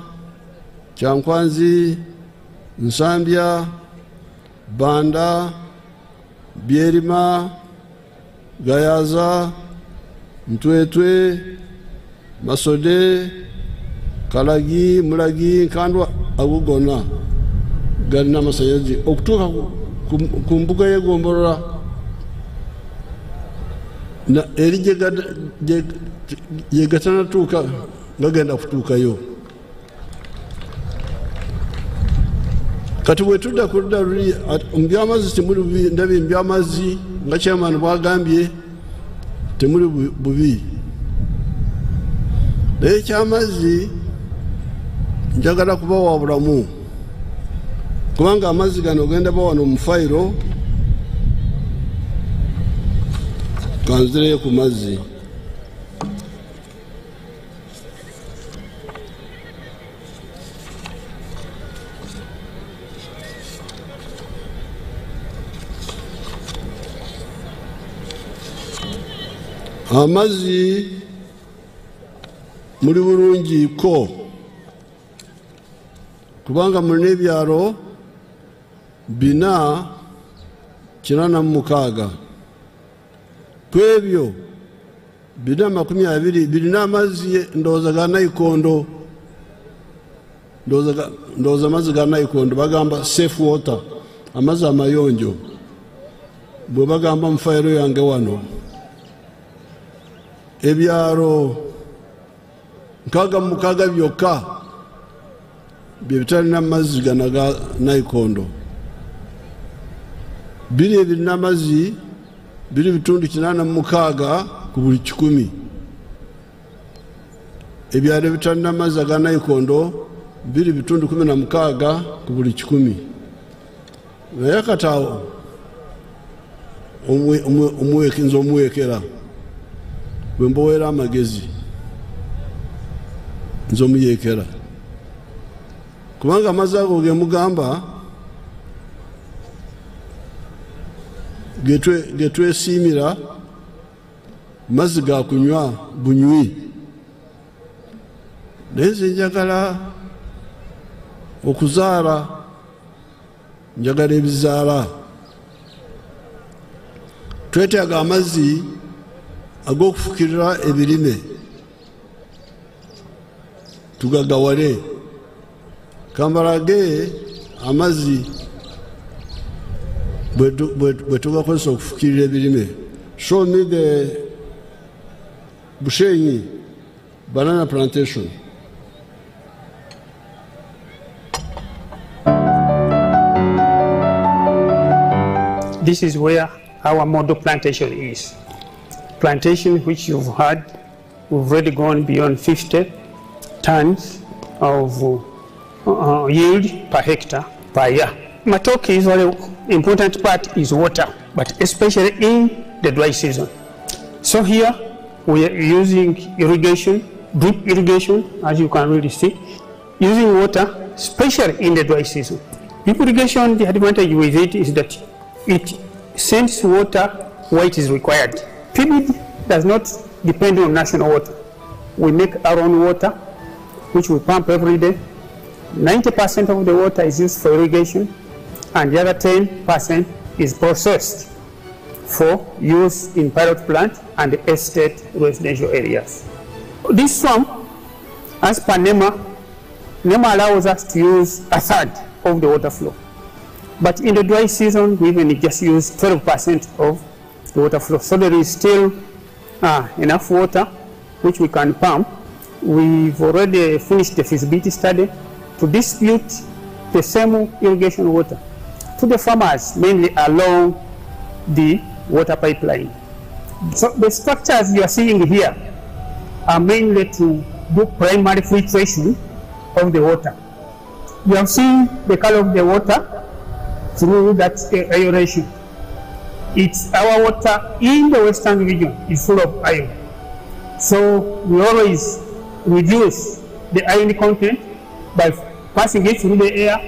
Kyankwanzi, Nsambya, Banda, Byerima, Gayaza, Ntwetwe, Masode, Kalagi, Mulagi, Nkandwa, ago gonna galina amasanyalaze okutuuka ku mbuga y'eggombolola eri gye gatanatuuka gagenda kutuukayo. Kati bwe tudda ku ludda luli mu by'amazzi temuli bubi, ndabye mu by'amazzi nga chairman bw'agambye temuli bubi, naye eky'amazzi njagala kubawa bulamu, kubanga amazzi gano ogenda bawano mu fayiro. Kanzireyo ku mazzi. Amazzi muli bulungi ko, kubanga mulina ebyalo 486. Ku ebyo 420 birina amazzi ndowooza ga nayikondo, ndowooza amazzi ga nayikondo bagamba safe water, amazzi amayonjo bwe bagamba mu fayiro yange wano. Ebyalo 66 byokka bye bitalina amazzi gano ga nayikondo. Biri ebirina amazzi biri bitundu 86 ku buli 100. Ebyalo ebitalina amazzi aga nayikondo biri bitundu 16 ku buli 100. Naye kati awo nze omuweekera bwe mboweera amagezi nze omuyeekera, kubanga amazzi ago ge mugamba ge twesiimira mazzi ga kunywa bunywi, naye nze njagala okuzaala, njagala ebizaala. Twetaaga amazzi ag'okufukirira ebirime tugagawale. Kambalage amazzi bwe tugakozesa okufukirira ebirime. Show me the Bushenyi banana plantation. This is where our model plantation is. Plantation which you've had, we've already gone beyond 50 tons of yield per hectare per year. Matoke is very important part is water, but especially in the dry season. So here we are using irrigation, drip irrigation, as you can really see, using water, especially in the dry season. Drip irrigation, the advantage with it is that it sends water where it is required. PBD does not depend on national water. We make our own water, which we pump every day. 90% of the water is used for irrigation, and the other 10% is processed for use in pilot plant and estate residential areas. This swamp, as per NEMA, NEMA allows us to use a third of the water flow. But in the dry season, we even just use 12% of the water flow. So there is still enough water which we can pump. We've already finished the feasibility study to distribute the same irrigation water to the farmers, mainly along the water pipeline. So the structures you are seeing here are mainly to do primary filtration of the water. You have seen the color of the water through that aeration. It's our water in the western region is full of iron. So we always reduce the iron content by passing it through the air.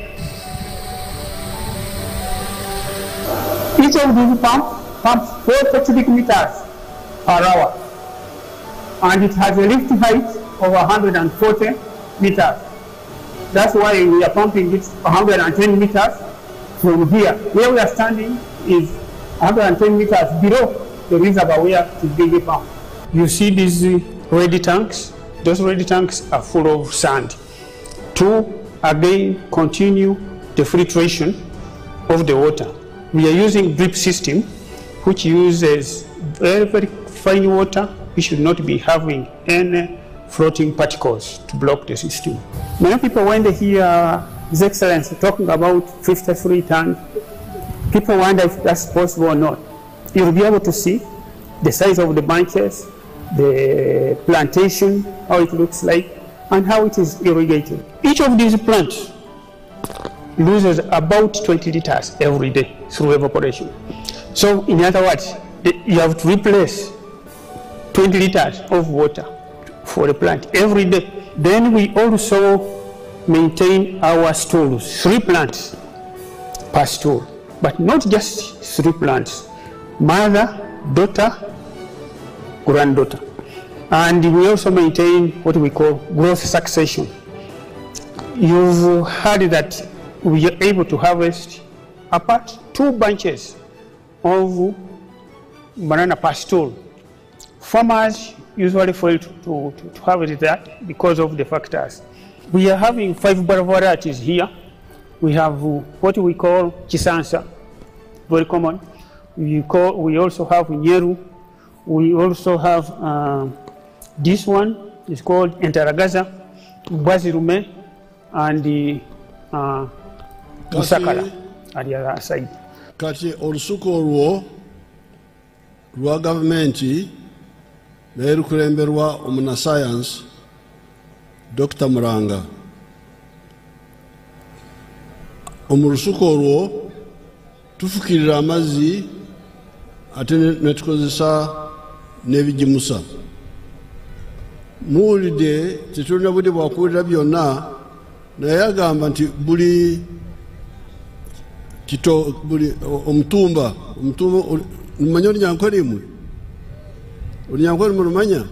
Each of these pumps pumps 4 cubic meters per hour, and it has a lift height of 140 meters. That's why we are pumping it 110 meters from here. Where we are standing is 110 meters below the reservoir where it is being pumped. You see these ready tanks. Those red tanks are full of sand to again continue the filtration of the water. We are using drip system, which uses very, very fine water. We should not be having any floating particles to block the system. Many people, when they hear His Excellency talking about 53 tons, people wonder if that's possible or not. You'll be able to see the size of the bunches, the plantation, how it looks like, and how it is irrigated. Each of these plants loses about 20 liters every day through evaporation. So in other words, you have to replace 20 liters of water for the plant every day. Then we also maintain our stools, 3 plants per stool, but not just 3 plants, mother, daughter, granddaughter. And we also maintain what we call growth succession. You've heard that we are able to harvest apart 2 bunches of banana per stool. Farmers usually fail to harvest that because of the factors. We are having 5 varieties here. We have what we call Chisansa, very common. We also have Nyeru. We also have this one is called Entaragaza, Bazirume, and the Musakala at the other side. Kati olusuku olwo lwa gavumenti naye lukulemberwa omunnasayansi Dr. Muranga. Omu lusuku olwo tufukirira amazzi ate ne tukozesa n'ebigimusa. Muwulidde tetulina budde bwakuwulira byonna, naye agamba nti buli buli omutumba mumanya olunyankole imwe? Olunyankole mulumanya?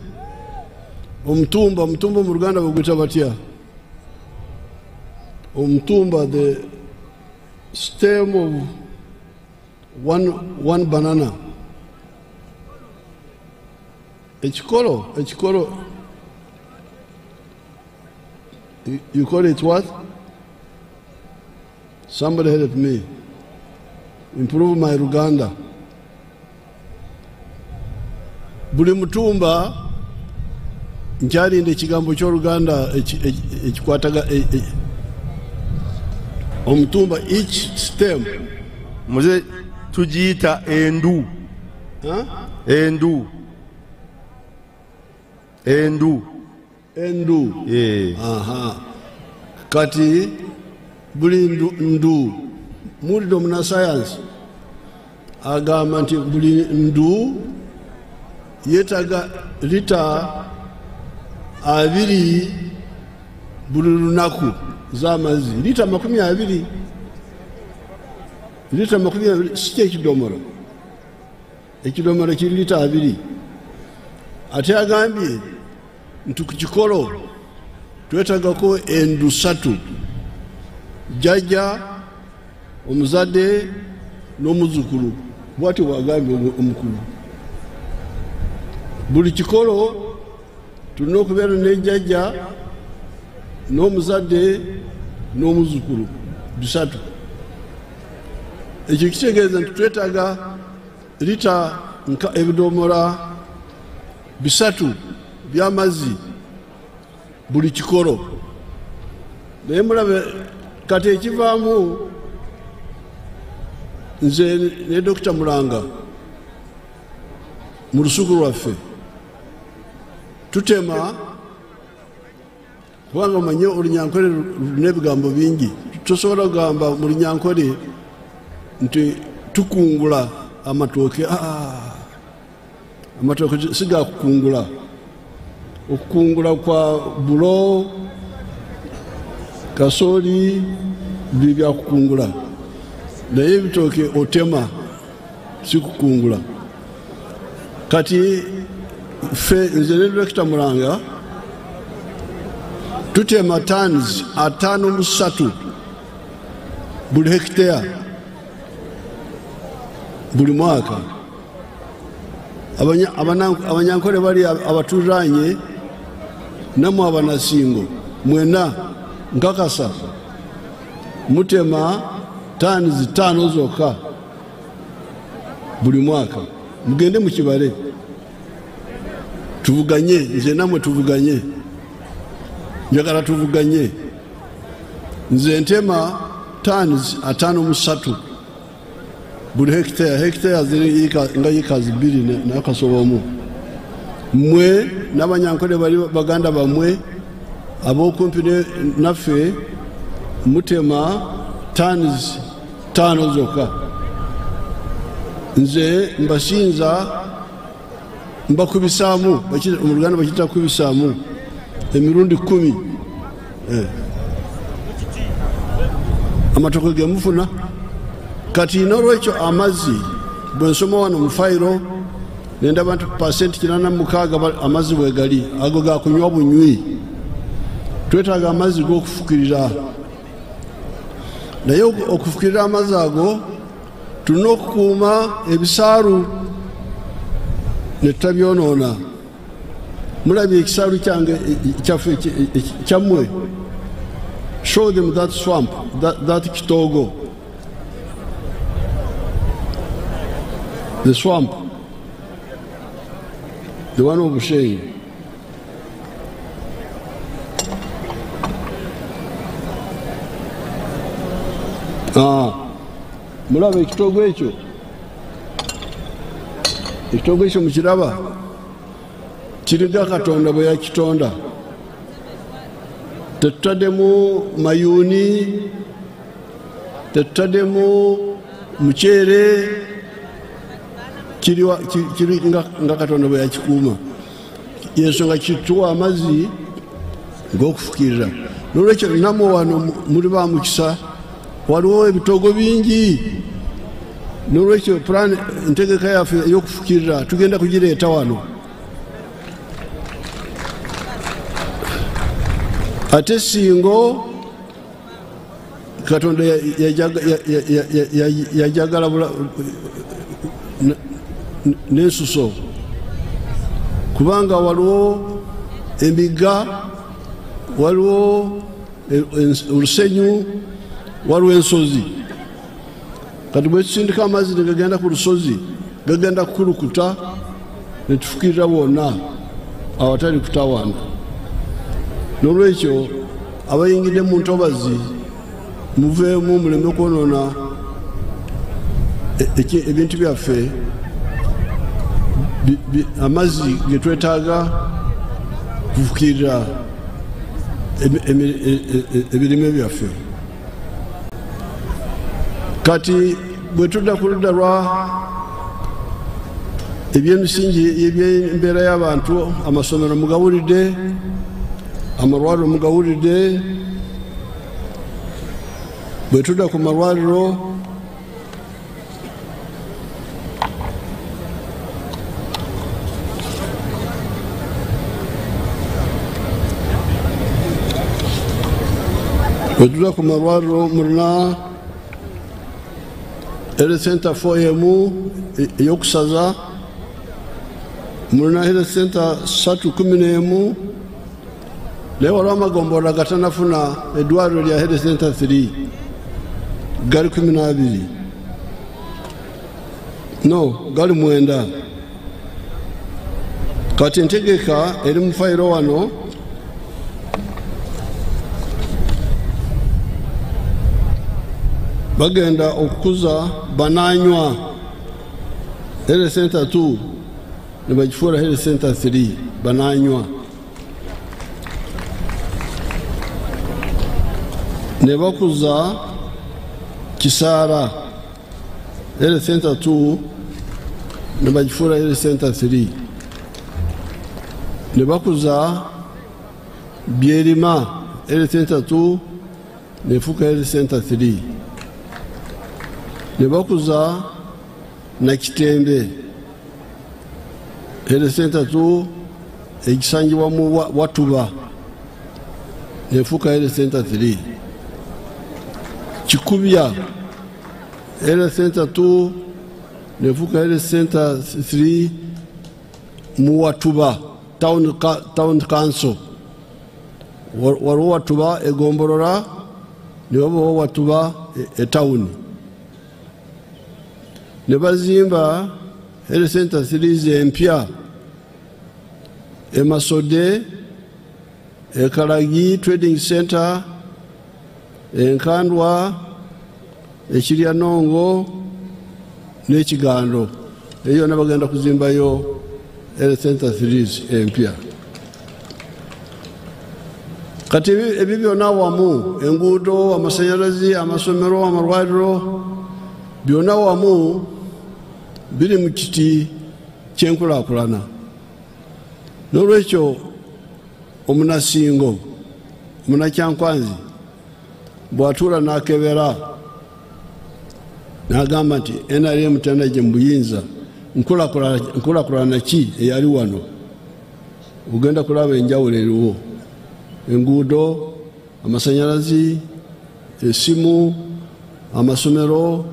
Omutumba mu Luganda baguyita batya? Omutumba, the stem of one banana. Ekikolo, you call it what? Somebody help me. Improve my Luganda. Buli mutumba nkyalinda ekigambo ky'Oluganda ekikwataga omutumba, each stem. Muze tugiyita endu. Endu. Endu. Endu. Yeah. Aha. Kati buli ndu mulidde omunnasayansi agamba nti buli ndu yeetaaga lita 2 buli lunaku z'amazzi, lita 20, lita 20 si kyekidomolo, ekidomolo kiri lita 2. Ate agambye nti ku kikolo twetaagako endu 3, jjajja, omuzadde n'omuzzukulu. Bw'atyo bw'agambye omukulu. Buli kikolo tulina okubeera n'ejjajja n'omuzadde n'omuzzukulu, 3. Ekyo kitegeeza nti twetaaga lita nka ebidomola 3 by'amazzi buli kikolo. Naye mulabe kati ekivaamu, nze ne Dr. Muranga mu lusuku lwaffe tutema, kubanga omanye olunyankole lulina ebigambo bingi. Tosobola kugamba mu lunyankole nti tukungula amatooke. Amatooke si ga kukungula. Okukungula kwa bulo, kasooli, biri bya kukungula. Naye ebitooke otema, si kukungula. Kati ffe nze ne Dr. Muranga tutema tons 53 buli hekiteya buli mwaka. Abanyankole bali abatuliraanye Namwe abanasingo mwena nkakasa mutema tani 5 zokka buli mwaka. Mugende mukibale, tuvuganye. Nze namwe tuvuganye, njagala tuvuganye. Nze ntema tani 53 buli hekitaya. Hekitaya ziri nga yikazi 2 n'akasobomu. Mmwe n'abanyankole bali baganda bammwe ab'okumpi naffe mutema tani 5 zokka. Nze mbasinza mbakubisaamu, mu Luganda bakiyita kubisaamu emirundi 10. Amatooke ge mufuna. Kati n'olwekyo amazzi bwe nsoma wano mu fayiro nendaba nti 86% amazzi bwe gali, ago ga kunywa bunywi. Twetaaga amazzi g'okufukirira, naye okufukirira amazzi ago tulina okukuuma ebisaalu ne tutabyonoona. Mulabye ekisaalu kyange kyaffe kyammwe. Show them that swamp, that kitogo, the swamp, the one of Bushenyi. Mulaba ekitogo ekyo, ekitogo ekyo mukiraba kiriga Katonda bwe yakitonda. Tetutaddemu mayuuni, tetutaddemu muceere, kiri nga Katonda bwe yakikuuma. Yensonga kituwa amazzi g'okufukirira. N'olwekyo nammwe wano muli ba mukisa, waliwo ebitogo bingi. N'olwekyo plan entegeka yaffe ey'okufukirira tugenda kugireeta wano. Ate Singo Katonda yajagala n'ensuso, kubanga waliwo emigga, waliwo olusenyu, waliwo ensozi. Kati bwe tusindika amazzi ne gagenda ku lusozi, gagenda kukulukuta ne tufukirira wonna awatali kutawaana. N'olwekyo abayingidde mu ntobazi muveemu, muleme kwonoona ebintu byaffe. Amazzi ge twetaaga kufukirira ebirime byaffe. Kati bwe tudda ku ludda lwa ebyemisingi ebyembeera y'abantu, amasomero mugawulidde, amalwaliro mugawulidde. Bwe tudda ku malwaliro, mulina Health Center 4 ey'okusaza, mulina Health Center 311, naye waliwo amagombolola gatanafuna eddwaliro lya Health Center 3 gali 12, no gali 9. Kati entegeka eri mu fayiro wano. Bagenda okukuza Bananywa Health Center 2 ne bagifuula Health Center 3 Bananywa, ne bakuza Kisara Health Center 2 ne bagifuula Health Center 3, ne bakuza Byerima Health Center 2 nefuuka Health Center 3, ne bakuza Nakitembe Health Center 2 ekisangibwa mu Watuba nefuuka Health Center 3, Kikubya Health Center 2 nefuuka Health Center 3 mu Watuba Town Council. Waliwo watuba egombolola ne wabawo watuba etawuni. Ne bazimba health center 3 empya emasode, ekalagi trading center, enkandwa, ekiryanongo n'ekigando. Eyo nabagenda kuzimbayo health center 3 empya. Kati ebyo byonna wamu, enguudo, amasanyalazi, amasomero, amalwaliro, byonna wamu biri mu kiti ky'enkulaakulana. N'olwekyo omunasingo, omunakyankwanzi bw'atuula n'akebera n'agamba nti NRM tena gye mu buyinza, nkulaakulana ki eyali wano? Ogenda kulaba enjawulo eriwo. Enguudo, amasanyalazi, esimu, amasomero,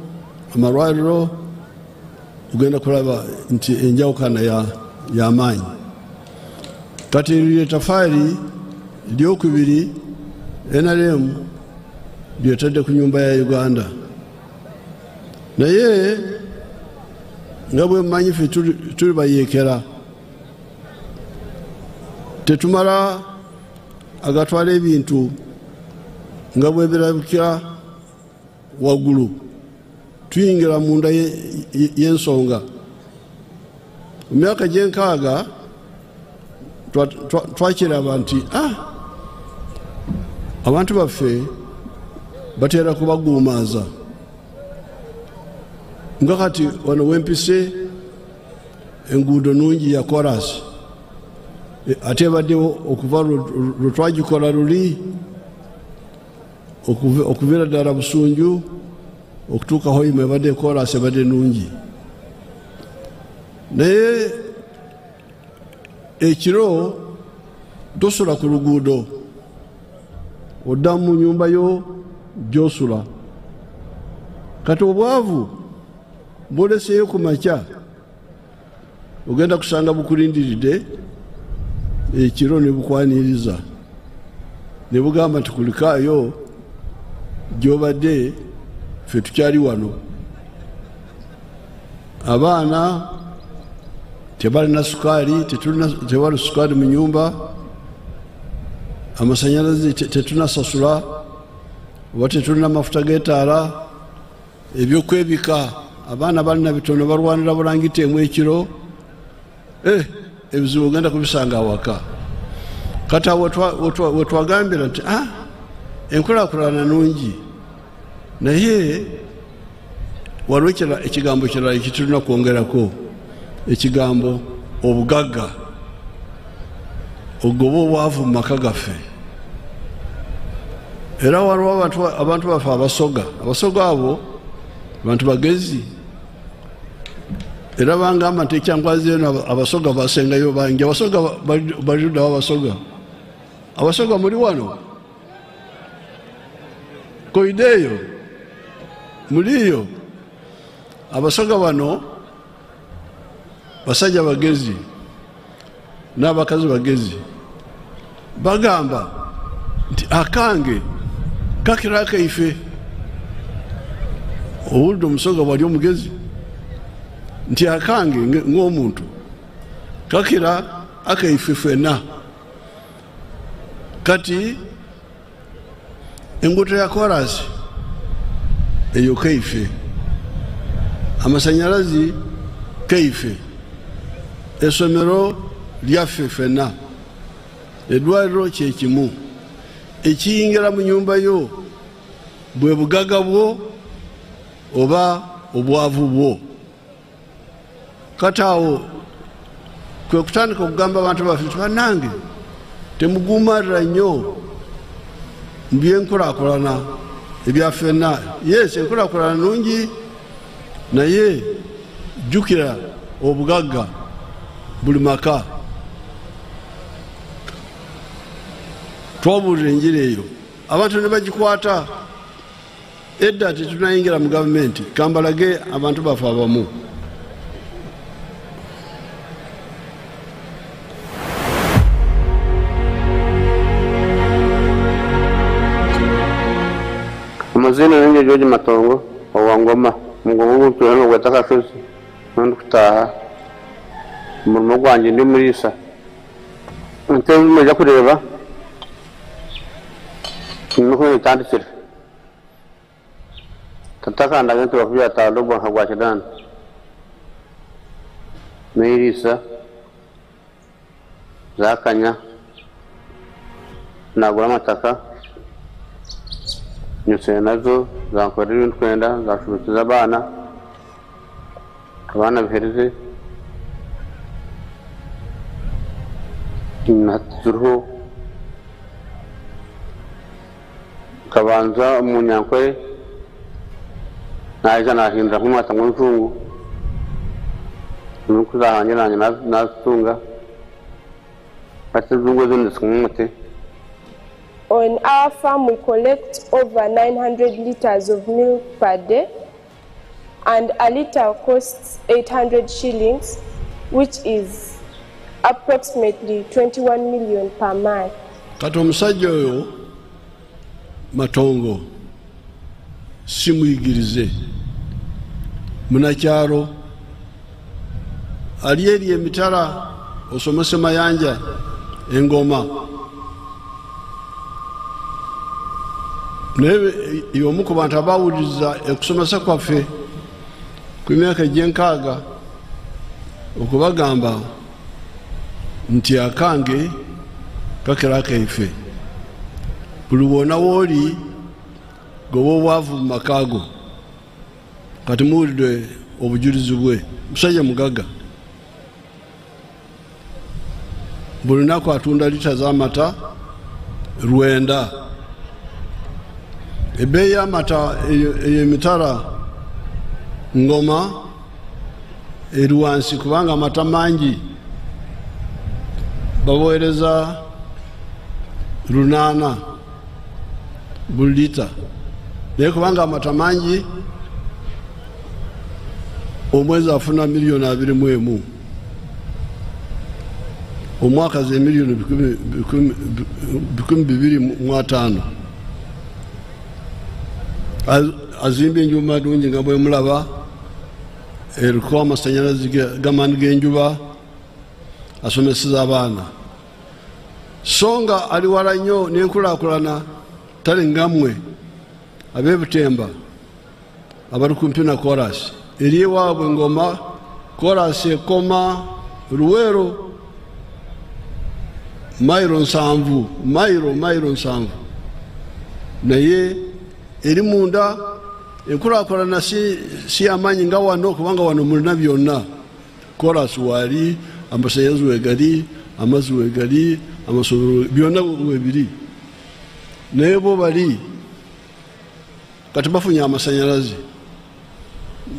amalwaliro, ogenda kulaba nti enjawukana y'amaanyi. Kati eryo ttafaali eryokubiri NRM lyetadde ku nyumba ya Uganda. Naye nga bwe mmanyi ffe tuli bayeekera, tetumala agatwala ebintu nga bwe birabikira waggulu, tuyingira munda y'ensonga. Mu myaka gy'enkaaga twakiraba nti abantu baffe batera kubaguumaaza. Nga kati wano wempise enguudo nnungi ya korasi, ate ebaddewo okuva lwe twagikola luli okuviira ddala Busunju okutuuka Hoima, ebadde korasi, ebadde nnungi. Naye ekiro tosula ku luguudo, odda mu nnyumba yo gy'osula. Kati obwavu bwoleseeyo ku makya ogenda kusanga bukulindiridde ekiro ne bukwaniriza ne bugamba nti kulikaayo gy'obadde, ffe tukyali wano. Abaana tebalina sukaali, tewali sukaali mu nyumba, amasanyalazi tetunasasula, oba tetulina mafuta g'etaala, ebyokwebika abaana balina bitono, balwanira bulangiti emu ekiro. Ebizibu ogenda kubisanga awaka. Kati awo wetwagambira nti enkulaakulana nnungi, naye waliwo ekigambo kirala ekitulina kwongerako, ekigambo obugagga, ogoba obwavu mu maka gaffe. Era waliwo abantu baffe abasoga, abasoga abo bantu bagezi, era bangamba nti ekyankwazi eno abasoga basengayo bangi. Abasoga baliddawo? Abasoga, abasoga muli wano? Koideeyo muliyo? Abasoga bano basajja bagezi n'abakazi bagezi, bagamba nti akange kakira akaife. Owulidde omusoga bwali omugezi nti akange ng'omuntu kakira akaife ffenna. Kati enguudo ya korasi eyo kaife, amasanyalazi kaife, essomero lyaffe ffenna, eddwaliro kyekimu. Ekiyingira mu nyumba yo bwe bugagga bwo oba obwavu bwo. Kati awo kwe kutandika okugamba abantu baffe nti bannange temuguumalira nnyo mu byenkulaakulana ebya ffenna. Yes, enkulaakulana nnungi, naye jjukira obugagga buli maka. Twabuulira enjiri eyo abantu ne bagikwata. Edda tetunayingira mu gavumenti, kambalage abantu baffe abamu. Amazina ninjye George Matongo wa Ngoma mugongo guturano gwa Takashozi nandi kutaha umurimo gwanjye ndi murisa ntebe mujya kureba nuko itandikira tatakanda ngento bakubya talo bwa gwa kidana Mirisa zakanya nagura amataka nyuse nazo zankorera ibintu kwenda zashubitiza abana bihereze naturiho kabanza umunyankore naje nahindura nk'umwata nk'umuzungu nuko zahangira nazitunga atizungu zinditse nk'umuti. On our farm, we collect over 900 liters of milk per day, and a liter costs 800 shillings, which is approximately 21 million per month. Kati omusajja oyo Matongo simuyigirize munakyalo ali eri emitala osomese Mayanja engoma naye y'omu ku bantu abawuliriza okusomesa kwaffe ku myaka egy'enkaaga okubagamba nti akange kakira akaife buli wona wooli goba obwavu mu makaago. Kati muwulidde obujulizi bwe musajja mugagga buli lunaku atunda lita z'amata 900. Ebbeeyi y'amata emitala Ngoma eri wansi kubanga amata mangi babohereza 800 buli lita, naye kubanga amata mangi omwezi afuna miliyoni 21, omwaka ze miliyoni 225. Azimbye enjuma ddungi nga bwe mulaba eriko amasanyalazi g'amaanyi g'enjuba asomeseza abaana so nga ali wala nnyo n'enkulaakulana tali ngammwe ab'ebutemba abali kumpi na korasi eri ewaabwe Ngoma korasi ekoma Luweero mayiro 7 mayiro 7 naye eri munda enkulaakulana si amaanyi nga wano kubanga wano mulina byonna korasi waali amasanyalazi wegali amazzi wegali amasomero byonna webiri naye bo bali kati bafunye amasanyalazi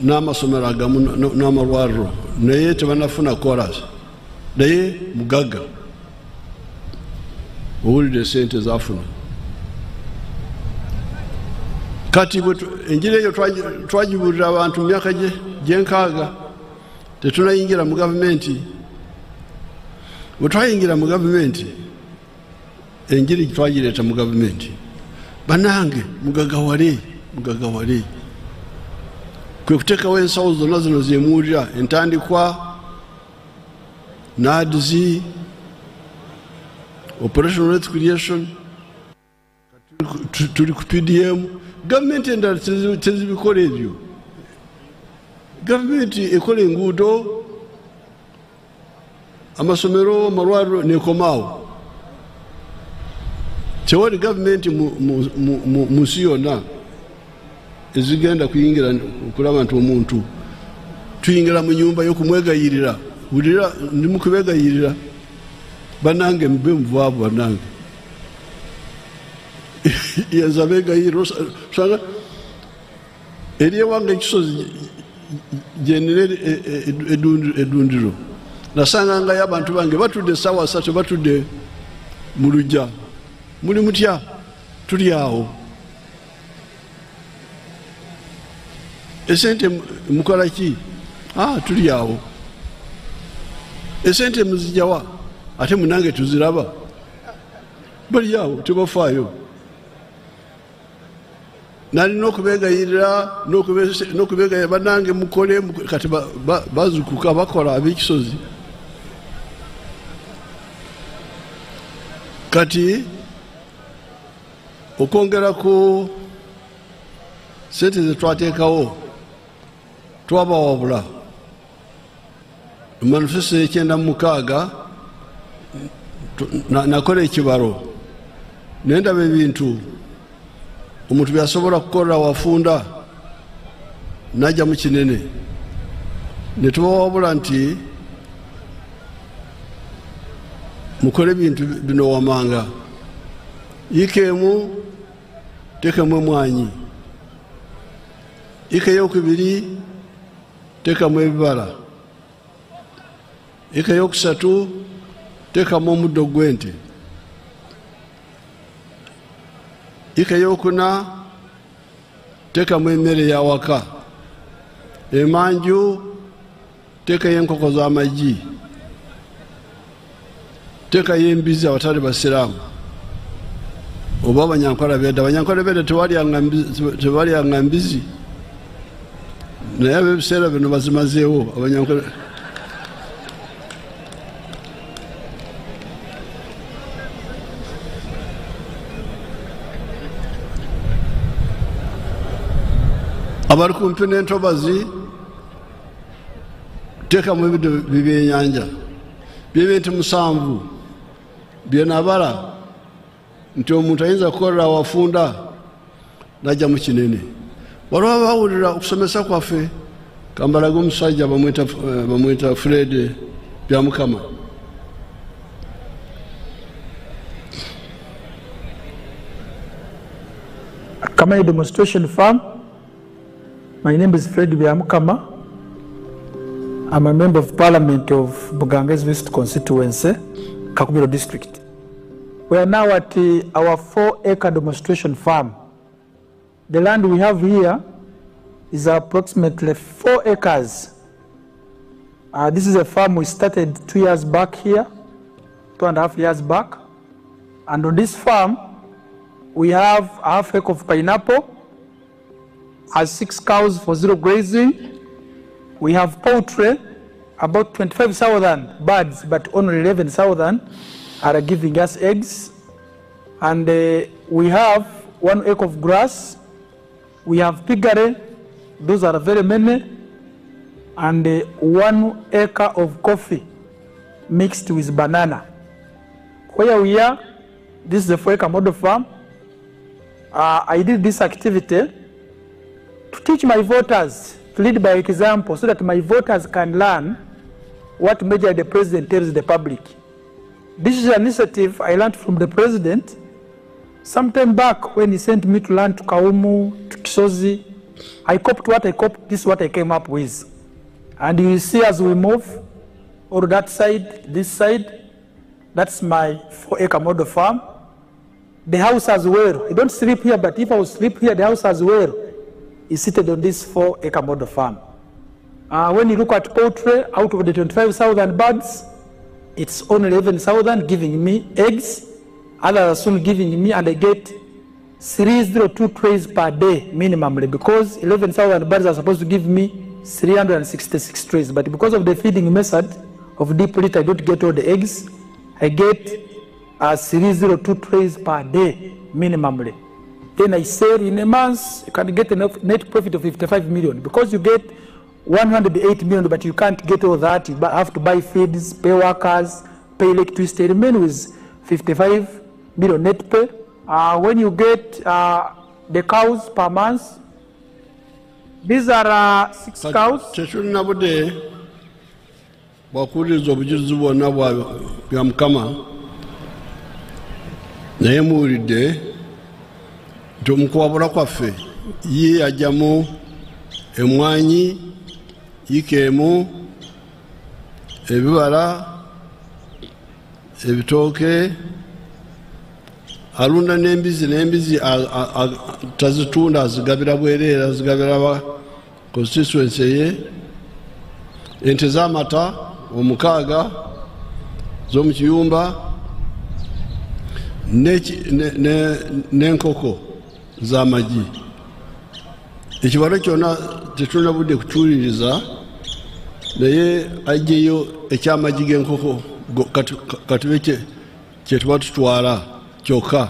n'amasomero agamu n'amalwaliro naye tebanafuna korasi naye mugagga owulidde sente zafuna. Kati enjiri eyo twagibuulira abantu mu myaka gy'enkaaga tetunayingira mu gavumenti. Bwe twayingira mu gavumenti enjiri twagireeta mu gavumenti bannange mugagawale mugagawale kwe kuteekawo ensawo zonna zino zemuwulira entandikwa NAADS Operation Wealth Creation tuli ku PDM. Gavumenti endala tezibikola ebyo. Gavumenti ekola enguudo amasomero amalwaliro nekomaawo. Tewali gavumenti mu nsi yonna ezigenda kuyingira okulaba nti omuntu tuyingira mu nyumba y'okumwegayirira wulira ndi mu kubegayirira bannange mube muvaavu bannange yenza begayirira osanga eri ewange ekisozi gyenina eddundiro nasangangayo abantu bange batudde essaawa 3 batudde mu luggya muli mutya tuli awo esente mukola ki tuli awo esente muzijjawa ate munange tuziraba bali awo tebafaayo. Nalina okubegayirira n'okubegayira bannange mukole kati bazukuka bakola ab'ekisozi. Kati okwongera ku sente ze twateekawo twabawabula manifesto y'e96 nakola ekibalo naye ndaba ebintu omuntu byasobola kukolera wafunda najja mu kinene ne tubawabula nti mukole ebintu bino wamanga yiika emu teekamu emwanyi, yiika eyokubiri teekamu ebibala, yiika eyokusatu teekamu omuddo gw'ente, yiika eyokuna teekamu emmere y'awaka, emanju teekayo enkoko z'amagi, teekayo embizi abatali basiraamu oba abanyankola bedda. Abanyankola bedda tebalyanga mbizi, naye ab'ebiseera bino bazimazeewo abanyankola. Abali kumpi n'entobazi teekamu ebiddo bibyenyanja byebintu 7 byenabala nti omuntu ayinza kukolera wafunda najja mu kinene. Waliwo bawulira okusomesa kwaffe. Kambalaga omusajja bamwita Fred Byamukama. Kamani Demonstration Farm. My name is Fred Byamukama. I'm a member of Parliament of Bugangaizi West Constituency, Kakumiro District. We are now at our 4-acre demonstration farm. The land we have here is approximately 4 acres. This is a farm we started 2 years back here, 2.5 years back. And on this farm, we have a half acre of pineapple, has 6 cows for zero grazing. We have poultry, about 25,000 birds, but only 11,000 are giving us eggs. And we have 1 acre of grass. We have piggery, those are very many, and 1 acre of coffee mixed with banana. Where we are, this is the 4-acre model farm. I did this activity to teach my voters, to lead by example, so that my voters can learn what Major the President tells the public. This is an initiative I learned from the President some time back when he sent me to learn to Kaumu, to Kisozi. I copied what I copied, this is what I came up with. And you see as we move, or that side, this side, that's my 4-acre model farm. The house as well. I don't sleep here, but if I would sleep here, the house as well is seated on this 4-acre model farm. When you look at poultry, out of the 25,000 birds, it's only 11,000 giving me eggs. Others are soon giving me, and I get 302 trays per day minimally, because 11,000 birds are supposed to give me 366 trays. But because of the feeding method of deep litter, I don't get all the eggs. I get 302 trays per day minimally. Then I sell in a month, you can get a net profit of 55 million, because you get 108 million, but you can't get all that. You have to buy feeds, pay workers, pay electricity. Remain with 55 million net pay. When you get the cows per month, these are 6 cows. Tetulina budde bwakuwuliriza obujulizi bwonna bwa Mukama, naye muwulidde nti omukuwabula kwaffe ye ajjamu emwanyi, yiika emu, ebibala, ebitooke, alunda n'embizi, n'embizi tazitunda, azigabira bwereere, azigabira ba constituency ye, ente z'amata 6 z'omu kiyumba n'enkoko z'amagi. Ekibalo kyonna tetulina budde kutuwuliriza, naye ajjeyo ekyamagi g'enkoko katube kye tuba tutwala kyokka.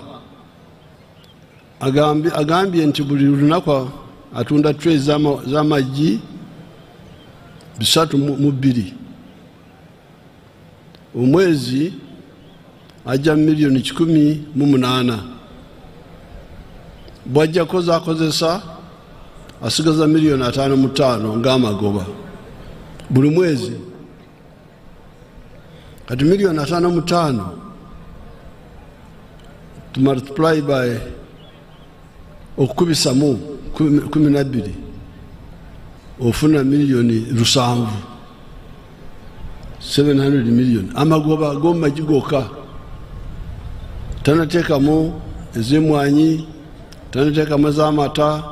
Agambye nti buli lunaku atunda tray z'amagi 302. Omwezi ajja 118 million. Bw'ajja akozesa asigaza 55 million ng'amagoba buli mwezi. Kati 55 million to multiply by okubisamu 12 ofuna 700 million, 700 million amagoba g'amagi gokka. Tanateekamu ez'emmwanyi, tanateekamu ez'amata.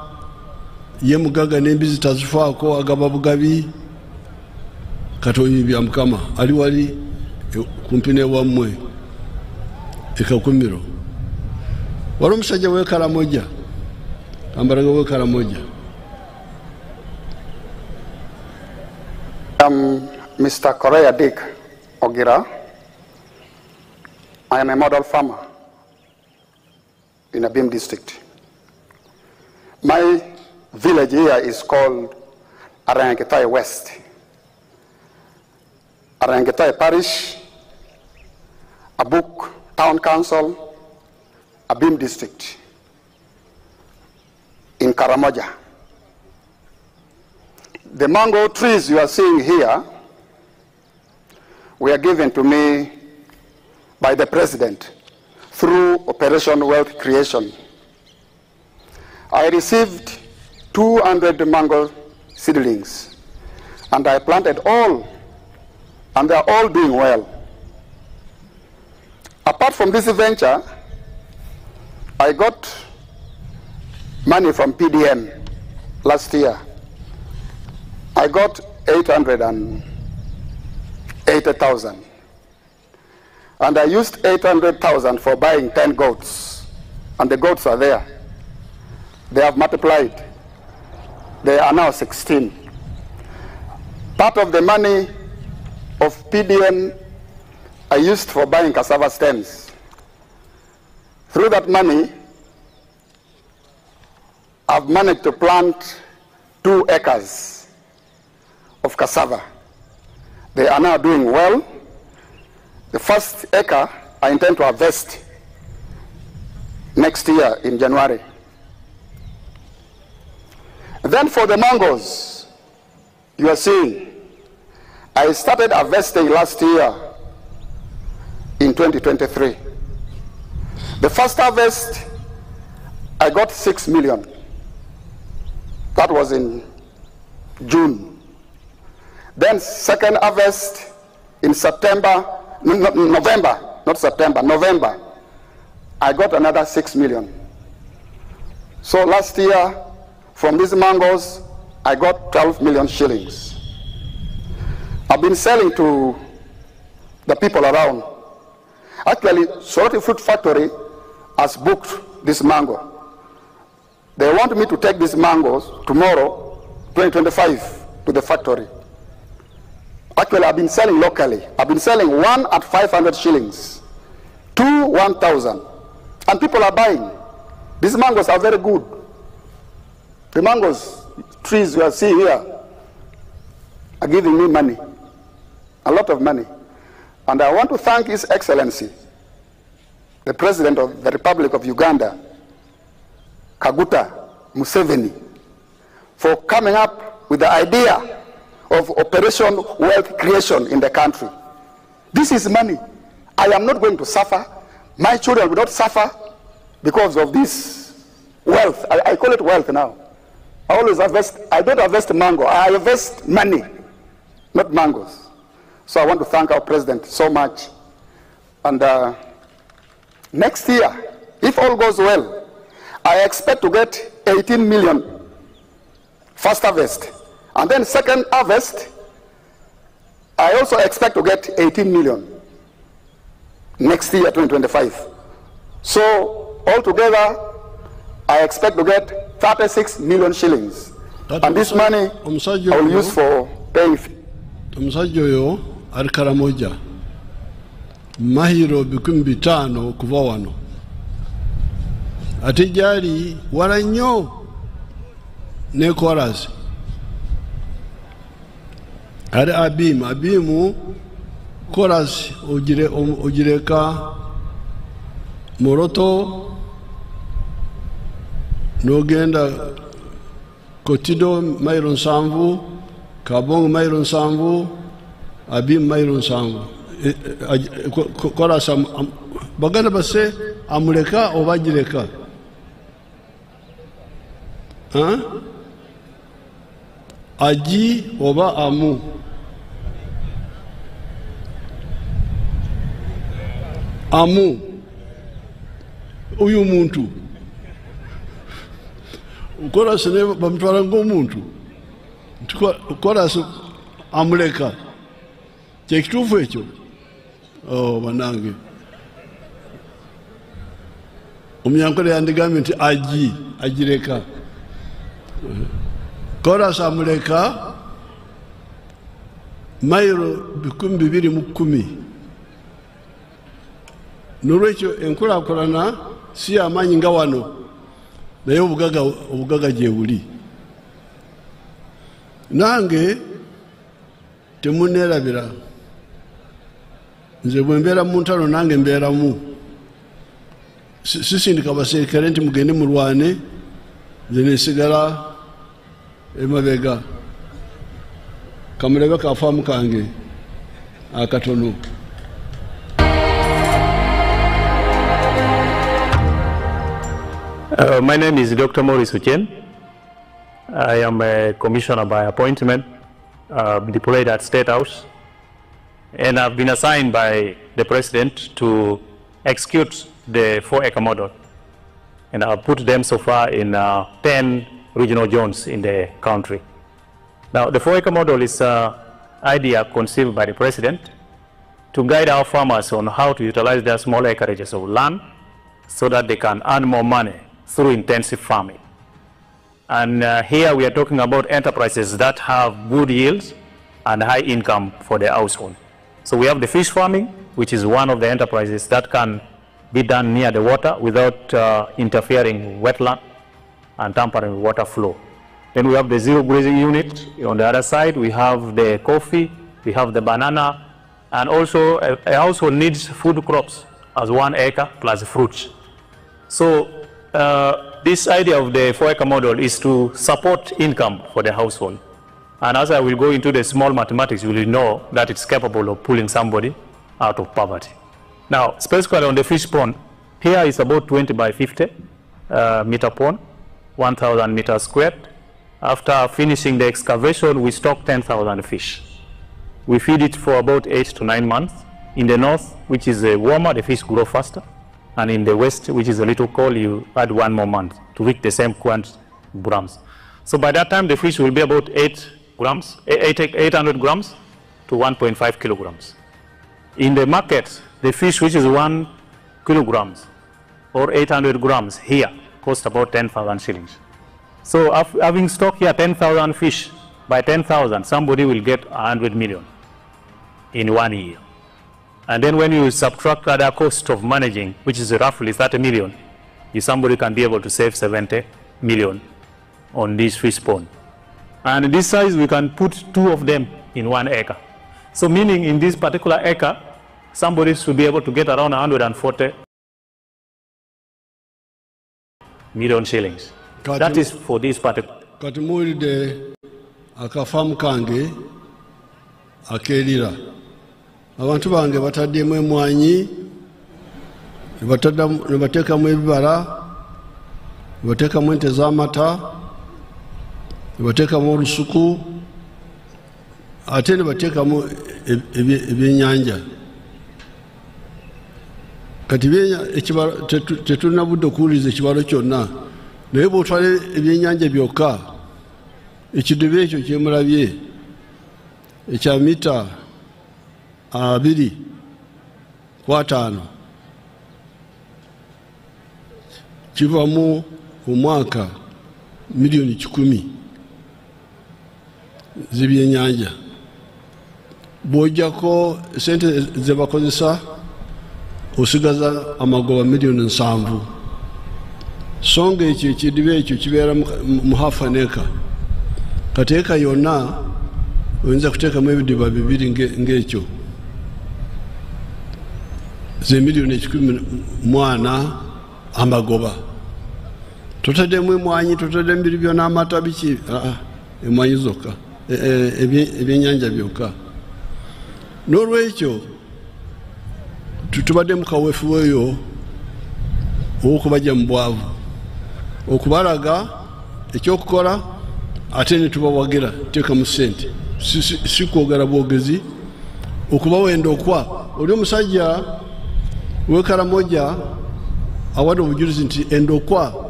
Ye mugaga n'embizi tazifaako, agaba bugabi. Kati oyo bya Mukama ali wali kumpi newammwe ekakumiro. Wali omusajja w'e Kambaraga w'e Karamoja. Mr. Korea Dick Ogira. I am a model farmer in Abim district. My village here is called Arangetai West. Arangetai Parish, Abuk Town Council, Abim district, in Karamoja. The mango trees you are seeing here were given to me by the president through Operation Wealth Creation. I received 200 mango seedlings, and I planted all, and they are all doing well. Apart from this venture, I got money from PDM last year. I got 880,000. And I used 800,000 for buying 10 goats. And the goats are there. They have multiplied. They are now 16. Part of the money of PDM I used for buying cassava stems. Through that money, I've managed to plant 2 acres of cassava. They are now doing well. The first acre I intend to harvest next year in January. Then for the mangoes you are seeing, I started harvesting last year in 2023. The first harvest, I got 6 million. That was in June. Then second harvest in September, November, not September, November, I got another 6 million. So last year, from these mangoes, I got 12 million shillings. I've been selling to the people around. Actually, Soroti Fruit Factory has booked this mango. They want me to take these mangoes tomorrow, 2025, to the factory. Actually, I've been selling locally. I've been selling 1 at 500 shillings, 2 1,000. And people are buying. These mangoes are very good. The mangoes, trees you are seeing here, are giving me money, a lot of money. And I want to thank His Excellency, the President of the Republic of Uganda, Kaguta Museveni, for coming up with the idea of Operation Wealth Creation in the country. This is money. I am not going to suffer. My children will not suffer because of this wealth. I call it wealth now. I always harvest. I don't harvest mango. I harvest money, not mangoes. So I want to thank our president so much. And next year, if all goes well, I expect to get 18 million first harvest. And then second harvest, I also expect to get 18 million next year, 2025. So altogether, I expect to get 36 million shillings. And this money I will use for paying. Omusajja oyo ali Karamoja, mahiro 5,000 okuva wano, ate gyali wala nnyo ne Koras. Ali Abimu Koras ogireka Moroto n'ogenda Kotido mailo 7, Kabongo mailo 7, Abimu mailo 7. Koras baganda base amuleka oba agireka? Agi oba amu? Amu uyu muntu Koras ne bamutwala ng'omuntu, Koras amuleka. Kyekituufu ekyo? Oh, banange, omunyankole yandigambye nti agi agireka. Koras amuleka mailo 2,010. Nolwekyo enkulaakulana si y'amaanyi nga wano, naye obugaga gye buli. Nange temunneerabira, nze bwe mbeera mu ntalo nange mbeeramu. Sisindika baserikale nti mugende mulwane, nze nesigala emabega. Kamulebe kafaamu kange akatono. My name is Dr. Maurice Ochen. I am a commissioner by appointment, deployed at State House, and I've been assigned by the President to execute the 4-acre model. And I've put them so far in 10 regional zones in the country. Now, the 4-acre model is an idea conceived by the President to guide our farmers on how to utilize their small acreages of land so that they can earn more money through intensive farming. And here we are talking about enterprises that have good yields and high income for the household. So we have the fish farming, which is one of the enterprises that can be done near the water without interfering with wetland and tampering with water flow. Then we have the zero grazing unit. On the other side, we have the coffee, we have the banana, and also a household needs food crops as 1 acre plus fruits. So this idea of the 4-acre model is to support income for the household. And as I will go into the small mathematics, you will know that it's capable of pulling somebody out of poverty. Now, specifically on the fish pond, here is about 20 by 50 meter pond, 1,000 meters squared. After finishing the excavation, we stock 10,000 fish. We feed it for about 8 to 9 months. In the north, which is warmer, the fish grow faster. And in the west, which is a little cold, you add 1 more month to reach the same quantity grams. So by that time, the fish will be about 800 grams to 1.5 kilograms. In the market, the fish which is 1 kilograms or 800 grams here costs about 10,000 shillings. So having stock here 10,000 fish, by 10,000, somebody will get 100 million in 1 year. And then when you subtract other cost of managing, which is roughly 30 million, somebody can be able to save 70 million on this fish pond. And this size, we can put 2 of them in 1 acre. So meaning in this particular acre, somebody should be able to get around 140 million shillings. That is for this particular. Kati muwulidde akafamu kange akeerira. Abantu bange bataddemu emwanyi, ne bateekamu ebibala, ne bateekamu ente z'amata, ne bateekamu olusuku, ate ne bateekamu ebyennyanja. Kati tetulina budde okuwuliriza ekibalo kyonna, naye bw'otwala ebyennyanja byokka, ekidiba ekyo kye mulabye ekya mita 2 ku 5 kivamu omwaka miliyoni 100 z'ebyennyanja. Bw'ojjako sente ze bakozesa osigaza amagoba miliyoni 7. So nga ekyo ekidiba ekyo kibeera mu half an acre. Kati eka yonna oyinza kuteekamu ebidiba 2 ng'ekyo ze miliyoni 140 amagoba. Totaddemu emwanyi, totaddemu biri byonna, amata biki, emwanyi zokka, ebyennyanja byokka. N'olwekyo tutubadde mu kaweefube oyo ow'okubajja mu bwavu, okubalaga ekyokukola ate ne tubawagira teekamu ssente, si kwogera bwogezi, okubawa endokwa. Oli omusajja w'e Karamoja awadde obujulizi nti endokwa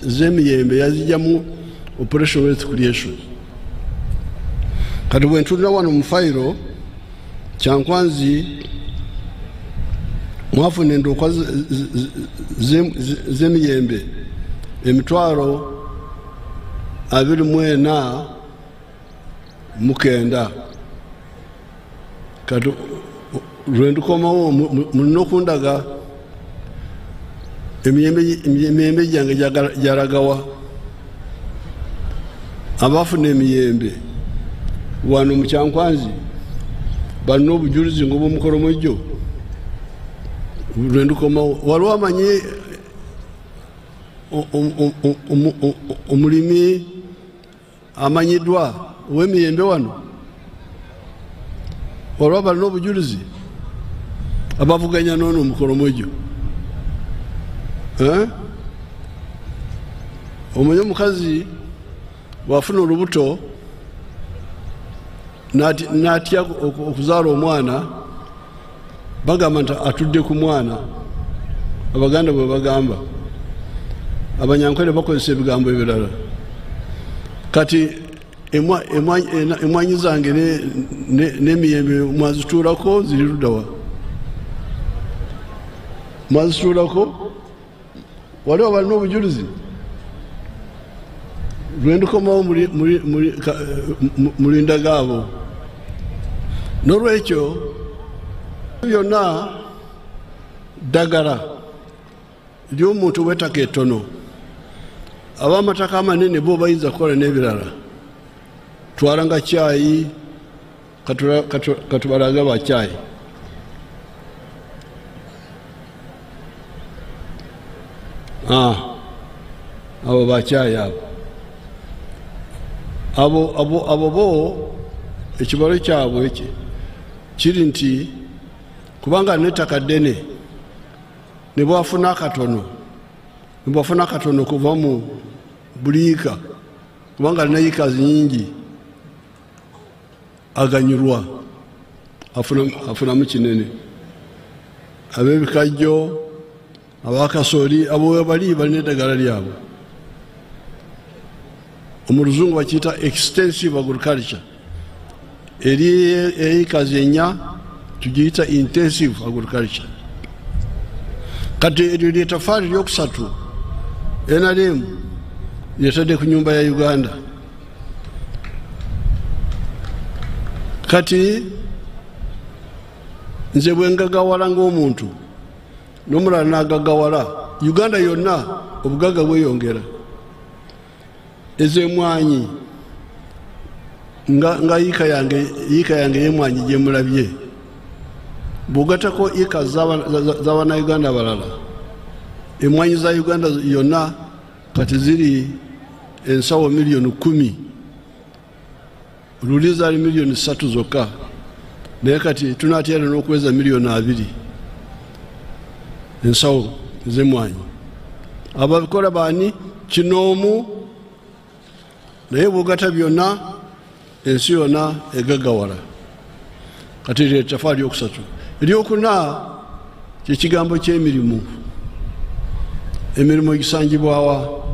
z'emiyembe yazijjamu Operation Wealth Creation. Kati bwe ntunula wano mu fayiro Kyankwanzi mwafuna endokwa z'emiyembe 24,900. Kati lwe ndukomawo mulina okundaga emiyembe gyange gyalagawa. Abafuna emiyembe wano mu Kyankwanzi balina obujulizi ng'obw'omukolomojjo. Lwe ndukomawo waliwo amanyi omulimi amanyiddwa ow'emiyembe wano, waliwo balina obujulizi abavuganya n'ono omukolomojjo. Omanyi omukazi bw'afuna olubuto n'atya okuzaala omwana, bagamba nti atudde ku mwana. Abaganda bwe bagamba, Abanyankole bakozesa ebigambo ebirala. Kati emwanyi zange n'emiyembe mwazituulako ziri luddawa? Mwazituulako? Waliwo balina obujulizi? Lwe ndukomawo mulindaga abo. N'olwekyo byonna ddagala ly'omuntu w'ettaka ettono. Ab'amataka amanene bo bayinza kukola n'ebirala. Twalanga caayi, katubalaga ba caayi. Abo ba caayi abo. Abo bo ekibalo kyabwe kiri nti kubanga n'ettaka ddene ne bwafuna akatono kuva mu buliika, kubanga alina yiika nyingi, aganyulwa afunamu kinene. Ab'ebikajjo, abakasooli, abo bali balina eddagala lyabwe. Mu Luzungu bakiyita extensive agriculture. Eri yiika 4 tugiyita intensive agriculture. Kati eryo ly'ettafaali lyokusatu NRM lyetadde ku nyumba ya Uganda. Kati nze bwe ngagawala ng'omuntu n'omulala n'agagawala, Uganda yonna obugagga bweyongera. Ez'emwanyi nga yiika yange y'emwanyi gye mulabye, bw'ogattako yiika z'abannayuganda abalala, emwanyi za Uganda yonna kati ziri ensawo miliyoni 10. Luli zaali miliyoni 3 zokka, naye kati tunaatera n'okuweza miliyoni 2 ensawo z'emwanyi. Ababikola baani? Kinoomu. Naye bw'ogatta byonna ensi yonna egagawala. Kati eryo ettafaali lyokusatu. Eryokuna kyekigambo ky'emirimu. Emirimu egisangibwawa?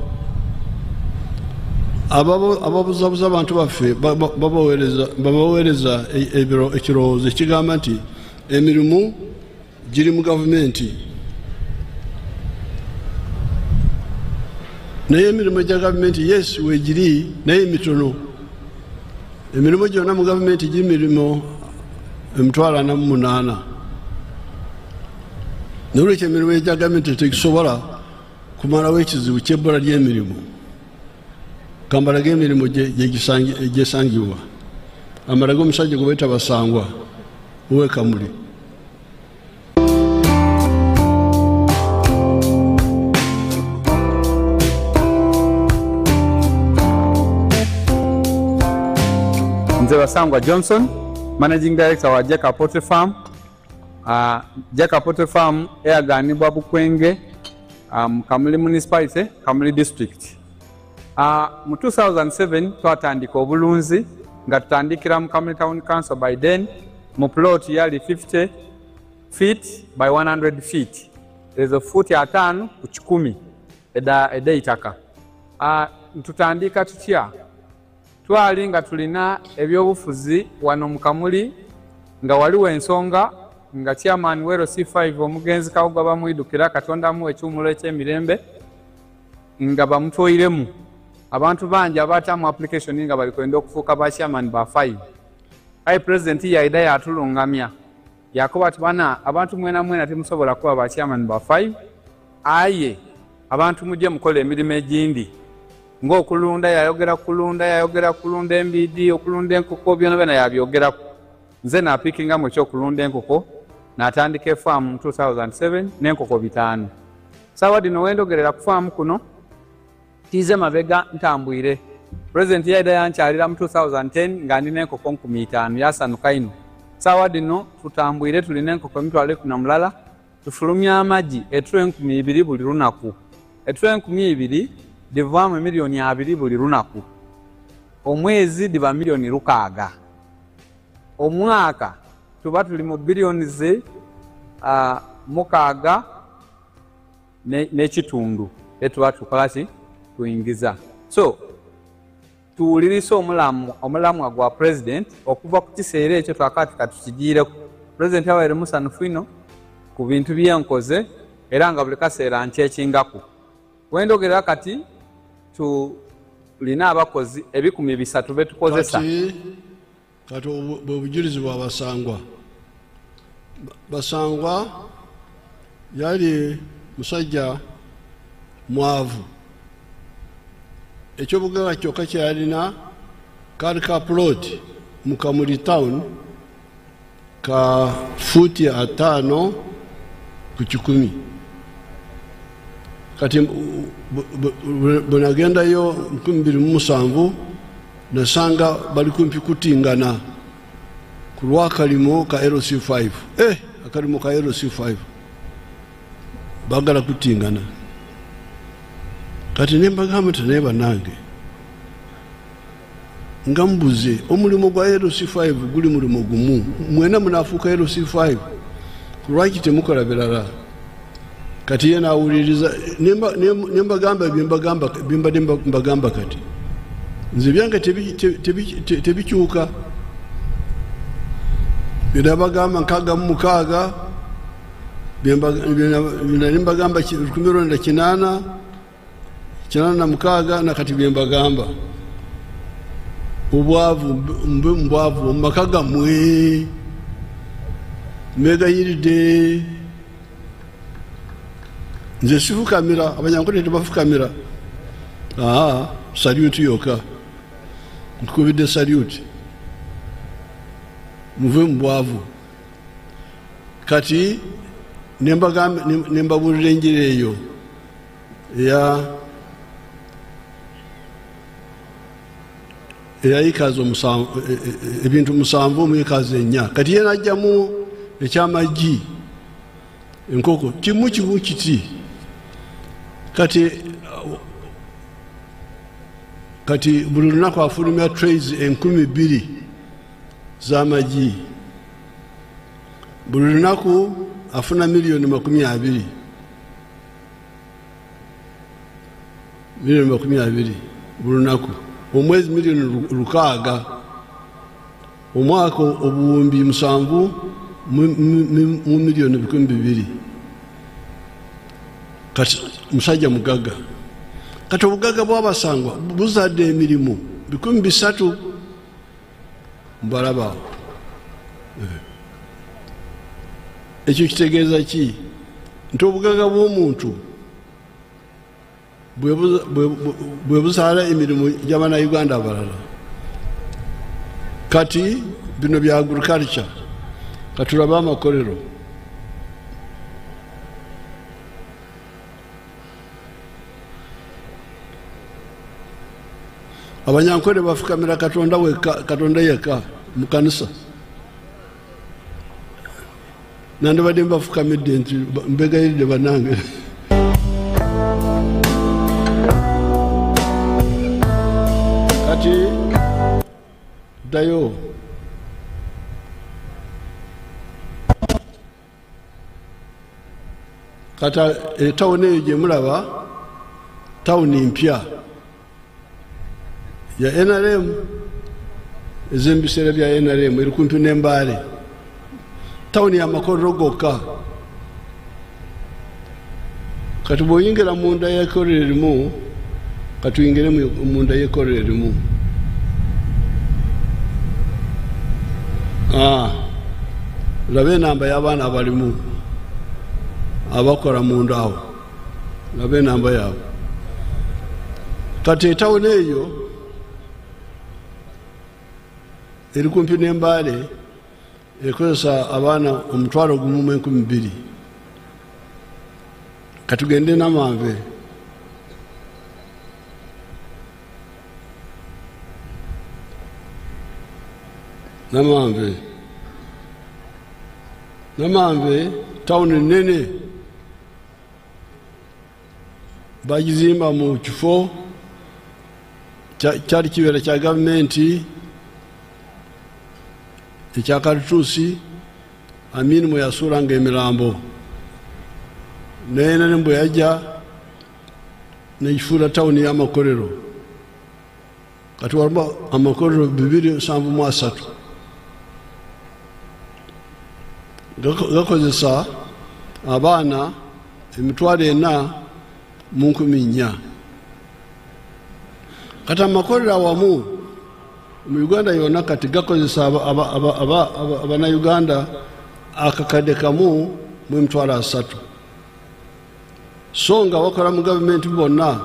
Ababuzabuza abantu baffe babaweereza ekirowoozo ekigamba nti emirimu giri mu gavumenti. Naye emirimu gya gavumenti, yes, weegiri, naye mitono. Emirimu gyonna mu gavumenti giri mirimu 480,000. Nolwekyo emirimu gya gavumenti tegisobola kumalawo ekizibu ky'ebbula ly'emirimu. Kambalage emirimu gyesangibwa. Amala g'omusajja gwe bayita Basangwa ow'e Kamuli. Nze Basangwa Johnson, Managing Director wa Jeka Poultry Farm. Jeka Poultry Farm eyaganibwa Bukwenge, Kamuli Municipality, Kamuli District. Mu 2007 twatandika obulunzi nga tutandikira mu Kamuli Town Council by then mu plot yali 50 feet by 100 feet. Ezo futi 5 ku 10 ed'eitaka. Tutandika tutya? Twali nga tulina ebyobufuzi wano mu Kamuli nga waliwo ensonga nga chairman wero C5 omugenzi Kawuga bamwidukira Katonda amuwe ekiwummulo eky'emirembe nga bamutwoiremu abantu bangi abaatamu application nga bali kwenda okufuuka ba chairman ba 5. Aye president yaida yatulungamya yakoba ati bana abantu mwena mwena temusobola kuba ba chairman ba 5, aye abantu mujje mukole emirimu egindi ng'okulunda. Yayogera kulunda, yayogera kulunda embidi, okulunda enkoko, byonna byonna yabyogerako. Nze napikingamu ekyokulunda enkoko natandika efaamu mu 2007 n'enkoko 5. Saawa dino wendogerera ku faamu kuno tiize mabega ntambwire. President yaida yankyalira mu 2010 nga ndina enkoko 5,000, yasanuka ino. Saawa dino tutambwire tulina enkoko 11,000, tufulumya amagi eturo 2,000 buli lunaku. Eturo 2,000 divaamu miliyoni 2 buli lunaku. Omwezi diba miliyoni 6. Omwaka tuba tuli mu biliyoni ze 6 n'ekitundu etuba tukola ki tuyingiza. So tuwulirisa omulamwa gwa president okuva ku kiseera ekyo twakati katukigiireko. President abaire musanufu ino ku bintu byenkoze era nga buli kaseera nkyekingako. Wendogerera kati tulina abakozi 300 betukozesa. Kati bwe bujulizi bwa Basangwa. Basangwa yali musajja mwavu. Ekyobugagga kyokka kye yalina kaali ka plot mu Kamuli Town ka futi 5 ku 100. Kati bwe nagendayo 2007 nasanga bali kumpi kutingana ku lw'akalimo ka LC5. Akalimo ka LC5 baagala kutingana. Kati ne mbagamba nti naye bannange nga mbuze omulimu gwa LC5 guli mulimu gumu, mwena munaafuuka LC5, lwaki temukola birala? Kati ye naawuliriza ne mbagamba byembadde mbagamba. Kati nze byange tebikyuka. Byenabagamba 66, byenali mbagamba 1986 nakati byembagamba. Obwavu mbe mbwavu mu maka gammwe mbegayiridde. Nze sifukamira, Abanyankole tebafukamira. Salute yokka nkukubidde salute, muve mu bwavu. Kati nembabuulira enjiri eyo eyayikaza ebintu 7 mu yikaza 4. Kati ye najjamu ekyamagi enkoko kimu kimu kiti. Kati buli lunaku afulumya trays 2,000 z'amagi. Buli lunaku afuna miliyoni 20. Miliyoni 20 buli lunaku. Omwezi miliyoni 6. Omwaka 7,000 mu miliyoni 2,000. Kati musajja mugagga. Kati obugagga bw'Abasangwa buzadde emirimu 300,000 mbalabaawo. Ekyo kitegeeza ki? Nti obugagga bw'omuntu bwe buzaala emirimu gy'Abannayuganda abalala. Kati bino bya agriculture, katulabe amakolero. Abanyankole bafukamira Katonda wekka, Katonda yekka mu kanisa. Nandibadde mbafukamidde nti mbegayiridde bannange. Kati ddayo. Kati etawuni eyo gye mulaba tawuni mpya ya NRM, ez'ebiseera bya NRM eri kumpi n'Embaale. Tawuni y'amakolero gokka. Kati bw'oyingira munda y'ekkolero erimu, katuyingire munda y'ekkolero erimu. Laba enamba y'abaana abalimu abakola munda awo, laba enamba yaabwe. Kati etawuni eyo eri kumpi n'Embaale ekozesa abaana 12,200. Katugende Namanve. Namanve tawuni nene, bagizimba mu kifo kyali kibeera kya gavumenti ekya Kalituusi. Amini mwe yasuulanga emirambo, naye nane bwe yajja nekifuula tawuni y'amakolero. Kati waliwo amakolero 273 gakozesa abaana 4,400. Kati amakolero awamu mu Uganda yonna kati gakozesa Abannayuganda 1,030,000. So nga bakola mu gavumenti bonna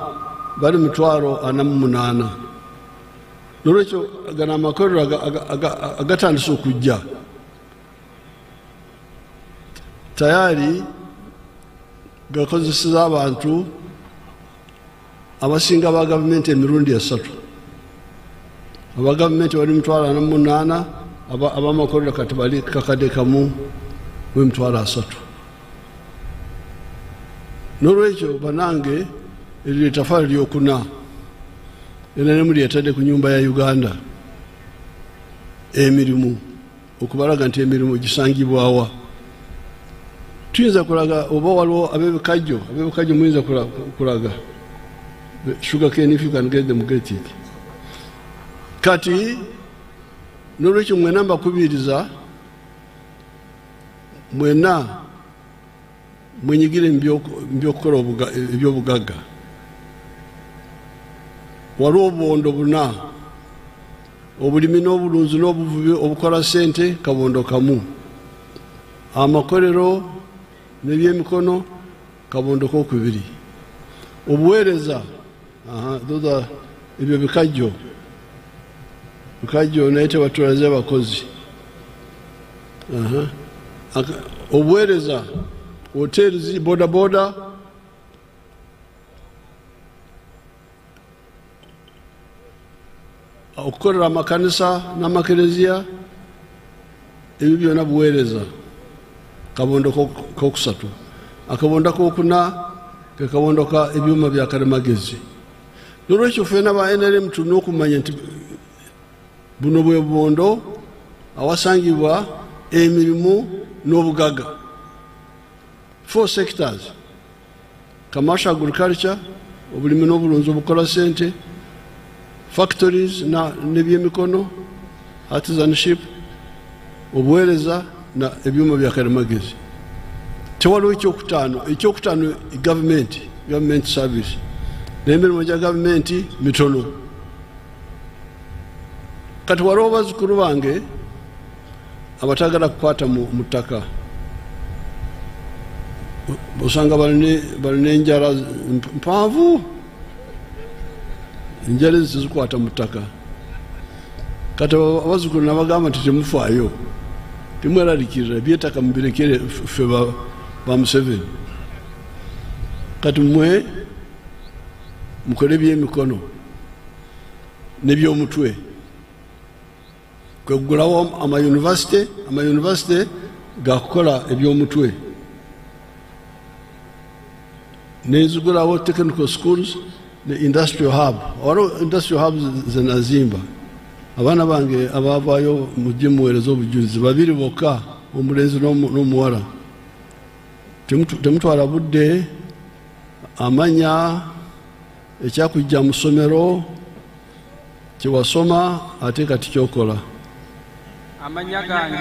bali 48,000. Nolwekyo gano amakolero agatandise okujja tayari gakozeseza abantu abasinga ba gavumenti emirundi 3. Aba gavumenti bali 48,000, abamakolero kati bali 1,030,000. Nolwekyo bannange, eryo ttafaali lyokuna NRM lyetadde ku nyumba ya Uganda emirimu, okubalaga nti emirimu gisangibwawa. Tuyinza kulaga oba waliwo ab'ebikajjo, muyinza kulaga sugar cane if you can get them, get it. Kati nolwekyo mwena mbakubiriza, mwena mwenyigire mu byokukola ebyobugagga. Waliwo obubondo buna, obulimi n'obulunzi n'obuvubi obukola ssente kabondo kamu, amakolero n'ebyemikono kabondo kokubiri, obuweereza ebyo bikajjo naye tebatulaze abakozi. Obuweereza hotels, boda boda, okukolera amakanisa n'amakereziya, ebyo byonna buweereza kabondo kokusatu. Akabondo kokuna ke kabondo ka ebyuma bya kalimagezi. Nolwekyo ffenna ba NRM tulina okumanya nti buno bwe bubondo awasangibwa emirimu n'obugagga. 4 sectors: commercial agriculture, obulimi n'obulunzi obukola ssente, factories n'ebyemikono, artisanship, obuweereza na ebyuma bya kalimagezi. Tewaliwo ekyokutaano, ekyokutaano government service. N'emirimu gya gavumenti mitono. Kati waliwo bazzukulu bange abatagala kukwata mu ttaka. Osanga balina enjala mpanvu, enjala ezo tezikwata mu ttaka. Kati abazzukulu nabagamba nti temufaayo, temweralikirira, eby'ettaka mubirekere ffe ba Museveni. Kati mmwe mukole ebyemikono n'ebyomutwe, kwegulawo amayunivasite. Amayunivasite gakukola ebyomutwe, nenzigulawo technical schools ne industrial hub. Waliwo industrial hub zenazimba. Abaana bange abavaayo mujje muweereza obujulizi, babiri bokka, omulenzi n'omuwala. Temutwala budde, amanya ekyakujja mu ssomero kyewasoma ate kati kyokola. Amanya gange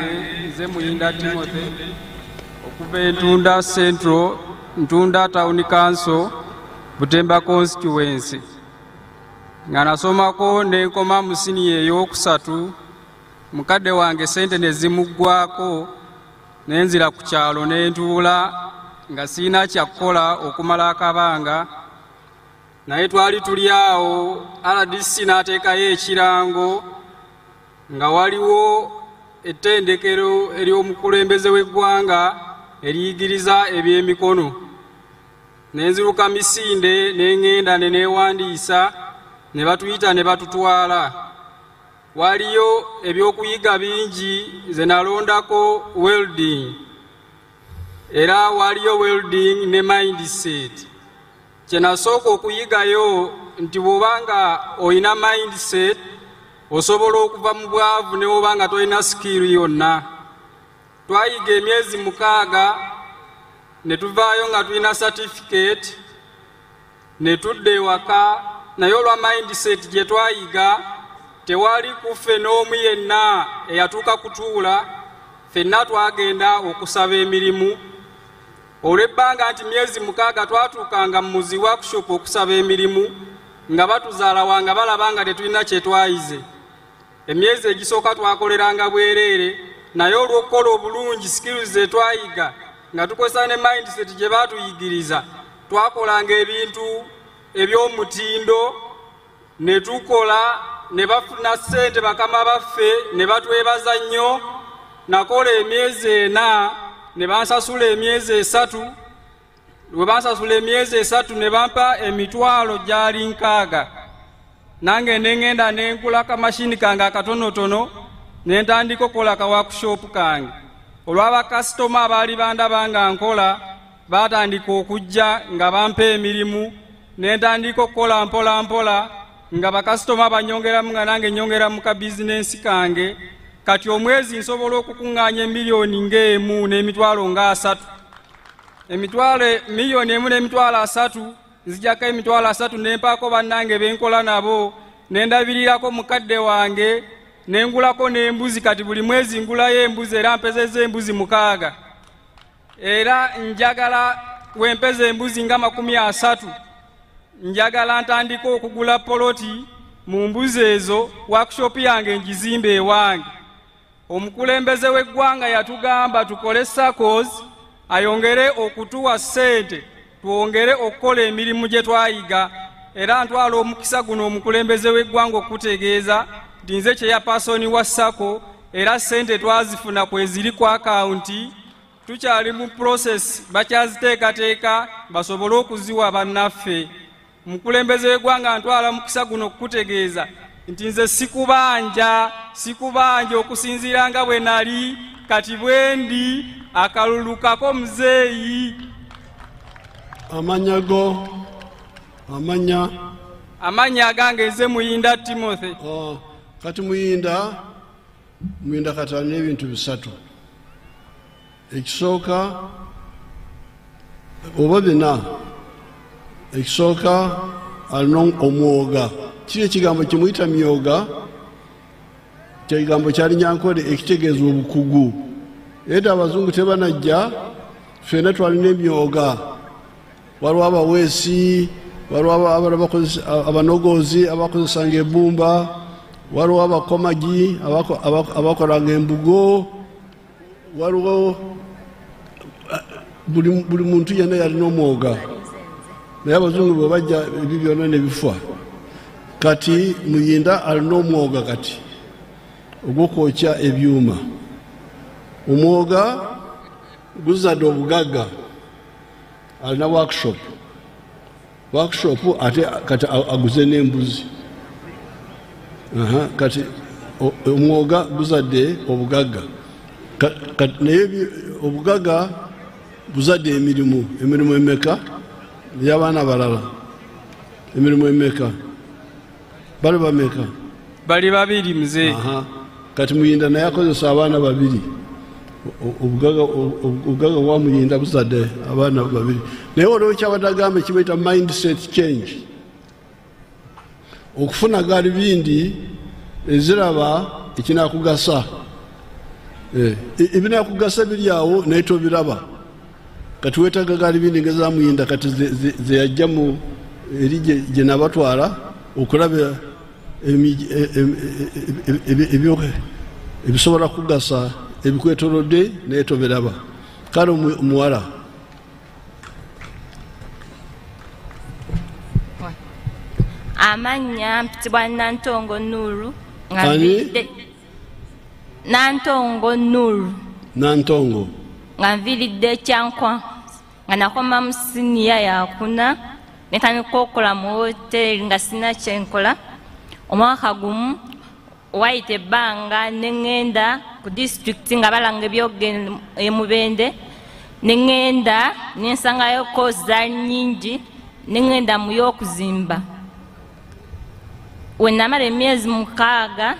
nze Muyinda Timothy, okuva Entunda Central, Ntunda Town Council, Butemba Constituency. Nga nasomako nenkoma mu siniya ey'okusatu, mukadde wange sente ne zimuggwako, nenzira ku kyalo nentuula nga sirina kyakukola okumala akabanga. Naye twali tuli awo, RDC n'ateekayo ekirango nga waliwo ettendekero ery'omukulembeze w'eggwanga eriyigiriza ebyemikono. Nenziruka misinde ne ŋŋenda ne neewandiisa, ne batuyita ne batutwala. Waliyo ebyokuyiga bingi, nze nalondako welding, era waliyo welding ne mindset. Kye nasooka okuyigayo nti bw'oba nga olina mindset osobola okuva mu bwavu ne bw'oba nga tolina skill yonna. Twayiga emyezi 6 ne tuvaayo nga tulina certificate ne tudda ewaka. Naye olwa mindset gye twayiga, tewali kuffe n'omu yenna eyatuuka kutuula. Ffenna twagenda okusaba emirimu. Olw'ebbanga nti myezi 6 twatuukanga mu muzi workshop okusaba emirimu, nga batuzaalawa nga balaba nga tetulina kye twayize. Emyezi egisooka twakoleranga bwereere, naye olw'okukola obulungi skills ze twayiga nga tukozesa ne mindset gye baatuyigiriza, twakolanga ebintu eby'omutindo ne tukola ne bafuna ssente, bakama baffe ne batwebaza nnyo. Nakola emyezi 4 ne bansasula emyezi 3. Bwe bansasula emyezi 3 ne bampa emitwalo gyali 60. Nange ne ŋŋenda ne ngula kamashini kange akatonotono ne ntandika okukola ka workshop kange. Olw'abakasitoma abaali bandaba nga nkola, baatandika okujja nga bampa emirimu, ne ntandika okukola mpola mpola nga bakasitoma banyongeramu, nga nange nyongera mu ka bizinensi kange. Kati omwezi nsobola okukuŋŋaanya emiliyoni ng'emu n'emitwalo ng'asatu. Emitwalo 1,300,000, nzijako 30,000 nempaako bannange benkola nabo, nendabirirako mukadde wange, nengulako n'embuzi. Kati buli mwezi ngulayo embuzi, era mpezeza embuzi 6. Era njagala wempeza embuzi nga 30, njagala ntandika okugula poloti mu mbuzi ezo, workshop yange ngizimbe ewange. Omukulembeze w'eggwanga yatugamba tukole SACCOs, ayongere okutuwa ssente twongere okukola emirimu gye twayiga. Era ntwala omukisa guno, omukulembeze w'eggwanga, okutegeeza nti nze chairperson wa SACCO, era ssente twazifuna kweziri ku akawunti, tukyali mu process, bakyaziteekateeka basobole okuziwa bannaffe. Omukulembeze w'eggwanga, ntwala mukisa guno okukutegeeza nti nze sikubanja, sikubanja. Okusinziira nga bwe nali, kati bwe ndi, akalulu kako muzeeyi. Amanya go, amanya? Amannya agange nze Muyinda Timothy. Oh, kati Muyinda, Muyinda kati alina ebintu bisatu. Ekisooka oba bina. Ekisooka, alina omwoga. Kiri ekigambo kimuyita myoga, kyekigambo kyalinyankole ekitegeeza obukugu. Era abazungu tebanajja, ffenna twalina emyoga. Waliwo abaweesi. Waliwo abanogozi abakozesanga ebbumba, waliwo abakomagi abakolanga embugo, waliwo buli muntu yenna yalina omwoga. Naye abazungu bwe bajja ebyo byonna ne bifa. Kati Muyinda alina omwoga kati ogw'okwokya ebyuma. Omwoga guzadde obugagga, alina workshop ate kati aguze n'embuzi. Kati omwoga guzadde obugagga, naye obugagga buzadde emirimu emeka y'abaana abalala, emirimu emeka, bali bameka? Bali babiri mzee. Kati Muyinda naye akozesa abaana babiri. Obugagga bwa Muyinda buzadde abaana babiri. Naye waliwo kyabadde agamba ekibayita mindset change, okufuna galubindi eziraba ekinakugasa. Ebinakugasa biri awo naye tobiraba. Kati weetaaga galubindi ngeza Muyinda kati ze yajja mu eri gye nabatwala okulaba ebisobola kugasa ebikwetolodde naye tobiraba. Kale omuwala amannya mpitibwa Nantongo Nuru. Nantongo Nuru. Nantongo nga nviiridde Kyankwa, nga nakoma mu siniya yakuna, netandika okukola mu woteeri nga sina kyenkola. Omwaka gumu wayita ebbanga ne ŋŋenda ku disitulikiti nga balanga ebyogenda e Mubende, ne ŋŋenda ne nsangayo koosi zaali nnyingi, ne ŋŋenda mu y'okuzimba. We namala emyezi 6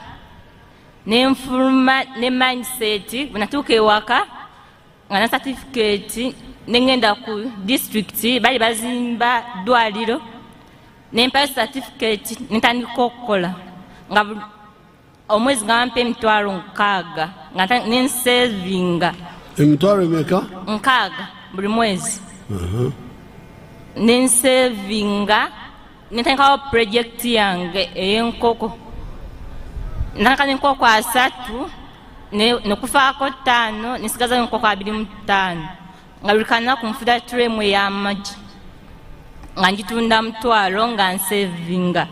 ne nfuluma ne mindset. Bwe natuuka ewaka nga na certificate, ne ŋŋenda ku disitulikiti bali bazimba ddwaliro, ne mpayo certificate ne ntandika okukola nga omwezi nga bampa 60,000 nga ne nsevinga. Emitwalo emeka? 6 buli mwezi. Ne nsevinga ne ntandikawo pulojekiti yange ey'enkoko. Ntandika n'enkoko 3 nekufaako 5 nesigazayo enkoko 25 nga buli kanaku nfuna turemu ey'amagi nga ngitunda 500 nga nsevinga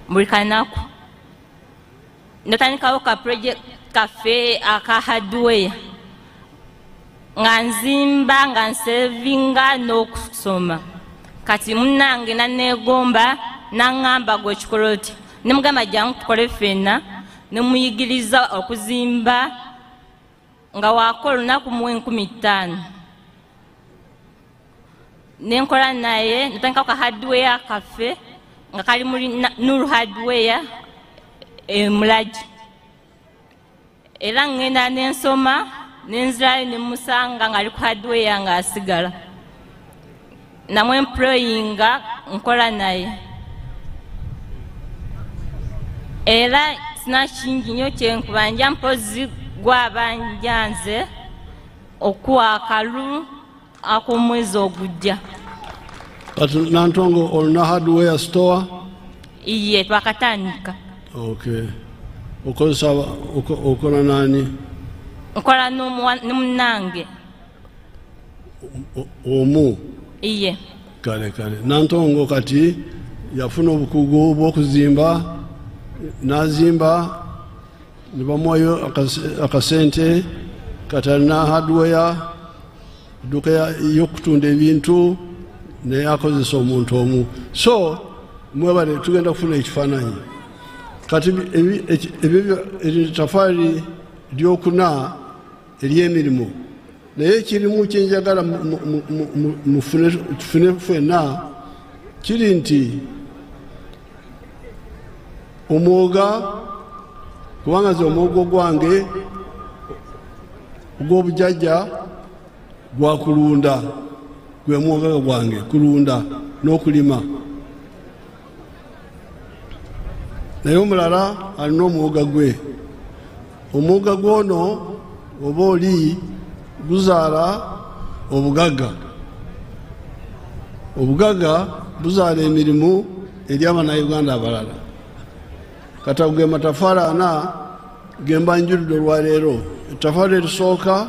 buli kanaku. Natandikawo ka project kaffe aka hardware nga nzimba nga nsevinga n'okusoma. Kati munnange naneegomba naŋŋamba gwe kikola oti, ne mugamba jangu tukole ffenna, ne muyigiriza okuzimba nga wakola olunaku muwa 5,000. Ne nkola naye natandikawo ka hardware kaffe nga kali muri Nuru Hardware e Mulaji. Era ŋŋenda ne nsoma ne nzirayo ne musanga ng'ali ku hardware ng'asigala. Namwe employinga nkola naye. Era sina kingi nnyo kye nkubanja mpozi gwabanja nze okuwa akalu ak'omwezi ogujja. Kati Nantongo olina hardware store? Iye twakatandika. Okay. Okozesa okola nani? Nkola ne munnange. Omu? Iye. Kale kale. Nantongo kati yafuna obukugu bw'okuzimba, n'azimba ne bamuwayo akasente, kati alina hardware, edduuka y'okutunda ebintu, naye akozesa omuntu omu. So mwebale tugenda kufuna ekifaananyi. Kati ebyo etafaali lyokuna ery'emirimu, naye ekirimu kyenjagala tufune ffenna kiri nti omwoga, kubanga nze omwogo gwange ogw'obujjajja gwa kulunda, gwe mwoga gwange kulunda n'okulima. Naye omulala alina omwoga gwe. Omwoga gwono oba oli guzaala obugagga. Obugagga buzaala emirimu eri Abannayuganda abalala. Kati ago ge matafaali ana ge mbanjulidde olwaleero. Ettafaali erisooka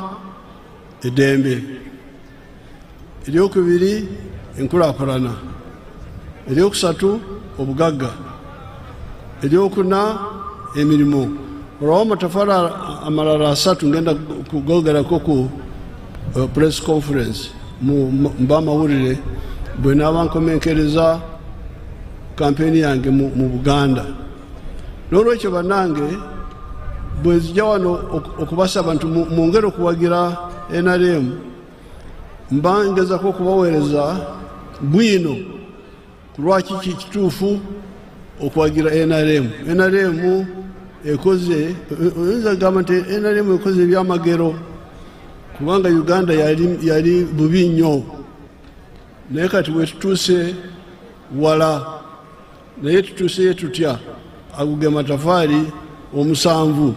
eddembe, eryokubiri enkulaakulana, eryokusatu obugagga, eryokuna emirimu. Olwawo amatafaali amalala asatu ngenda kugogerako ku press conference mu bamawulire bwe naaba nkomenkereza kampeni yange mu Buganda. N'olwekyo bannange, bwe nzija wano okubasaba nti mwongere okuwagira NRM, mba ngezako okubaweereza bwino ku lwaki kituufu okuwagira NRM. NRM ekoze, oyinza kugamba nti NRM ekoze ebyamagero, kubanga Uganda yali bubi nnyo, naye kati bwe tutuuse wala, naye tutuuseyo tutya? Ago ge matafaali 7,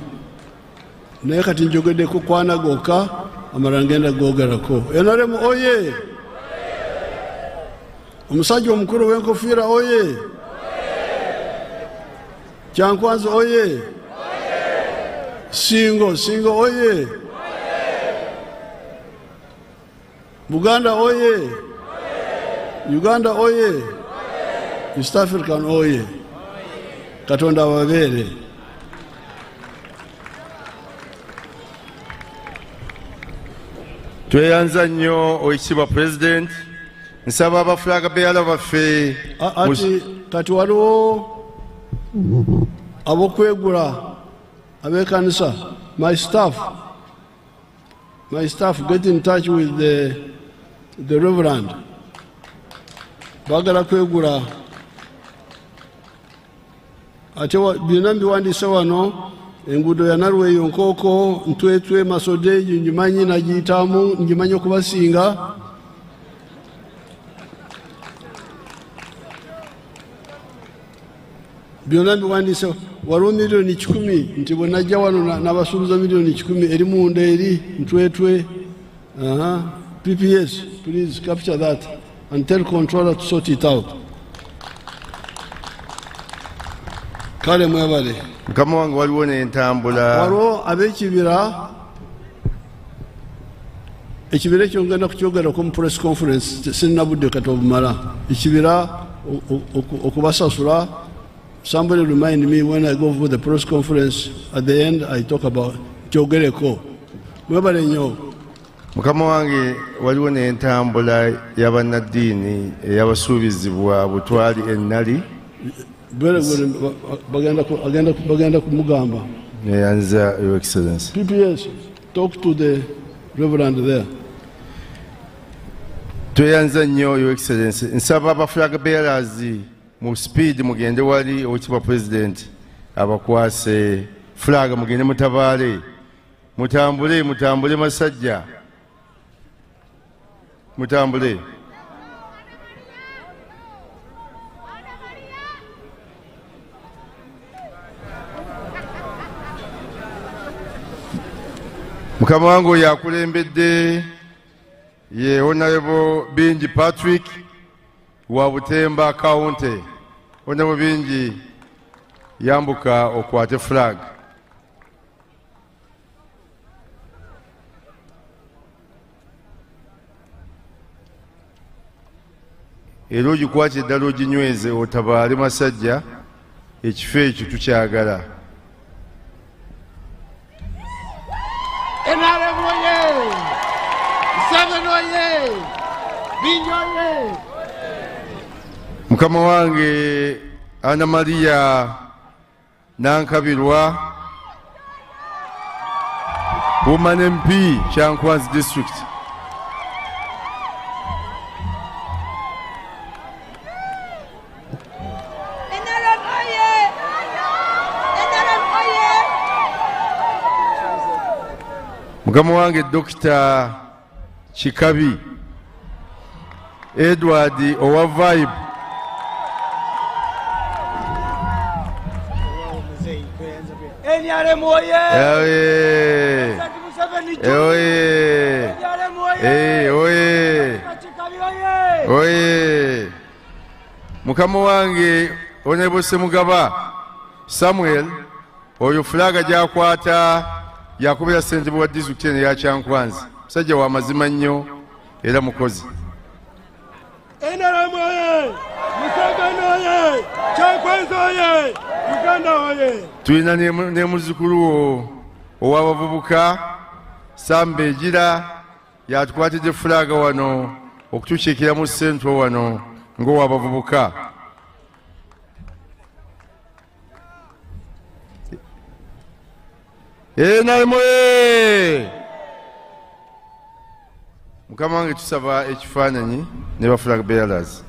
naye kati njogeddeko kwana gokka, amalala ngenda googerako. NRM oye! Omusajja omukulu w'enkofiira oye! Kyankwanzi oye! Singo Singo oye! Buganda oye! Uganda oye! East African oye! Katonda ababeere. Tweyanza nnyo Oweekitiibwa President. Nsaba aba flag bearer baffe. Ati kati waliwo abokwegula ab'ekkanisa. My staff get in touch with the reverend. Baagala kwegula. Ate byonna mbiwandiise wano. Enguudo ya Nalweyo, Nkooko, Ntwetwe, Masode, ngimanyi, nagiyitamu, ngimanyi okubasinga. Byonna mbiwandiise. Waliwo 100,000,000 nti bwe najja wano n'abasuubuza 100,000,000 eri munda eri Ntwetwe. PPS, please capture that and tell controller to sort it out. Kale mwebale. Mukama wange, waliwo n'entambula. Waliwo ab'ekibira, ekibira ekyo ngenda kukyogerako mu press conference, sirina budde kati obumala. Ekibira okubasasula, somebody remind me when I go for the press conference, at the end I talk about kyogereko. Mwebale nnyo. Mukama wange, waliwo n'entambula y'abannaddiini ey'abasuubizibwa Butwali Ennali. Bagenda kumugamba. Neyanza, Your Excellency. PPS, talk to the Reverend there. Tweyanza nnyo, Your Excellency. Nsaba aba flag bearers mu speed mugende wali Oweekitiibwa President abakwase flag, mugende mutabaale, mutambule, mutambule masajja, mutambule. Mukama wange oyo akulembedde ye Honorable Bingi Patrick wa Butemba County. Honorable Bingi, yambuka okwate flag. Era ogikwate eddala oginyweze, otabaale masajja, ekifo ekyo tukyagala. NRM oye! Museveni oye! Bingi oye! Mukama wange Anna Maria Nankabirwa, Woman MP, Kyankwanzi District. NRM oye! NRM oye! Mukama wange Dr. Kikabi Edward owa Vibe. NRM oye! Oye! Oye! Oye! Oye! Mukama wange Honorable Semugaba Samuel, oyo fulaga gy'akwata yakubira ssentebe wa disitulikiti eno eya Kyankwanzi. Musajja wa mazima nnyo era mukozi. NRM oye! Museveni oye! Kyankwanzi oye! Uganda oye! Tulina ne muzzukulu ow'abavubuka Samba Egira, yatukwatidde fulaga wano okutukiikira mu ssentebe wano ng'ow'abavubuka. NRM oye! Mukama wange tusaba ekifaananyi ne ba flag bearers.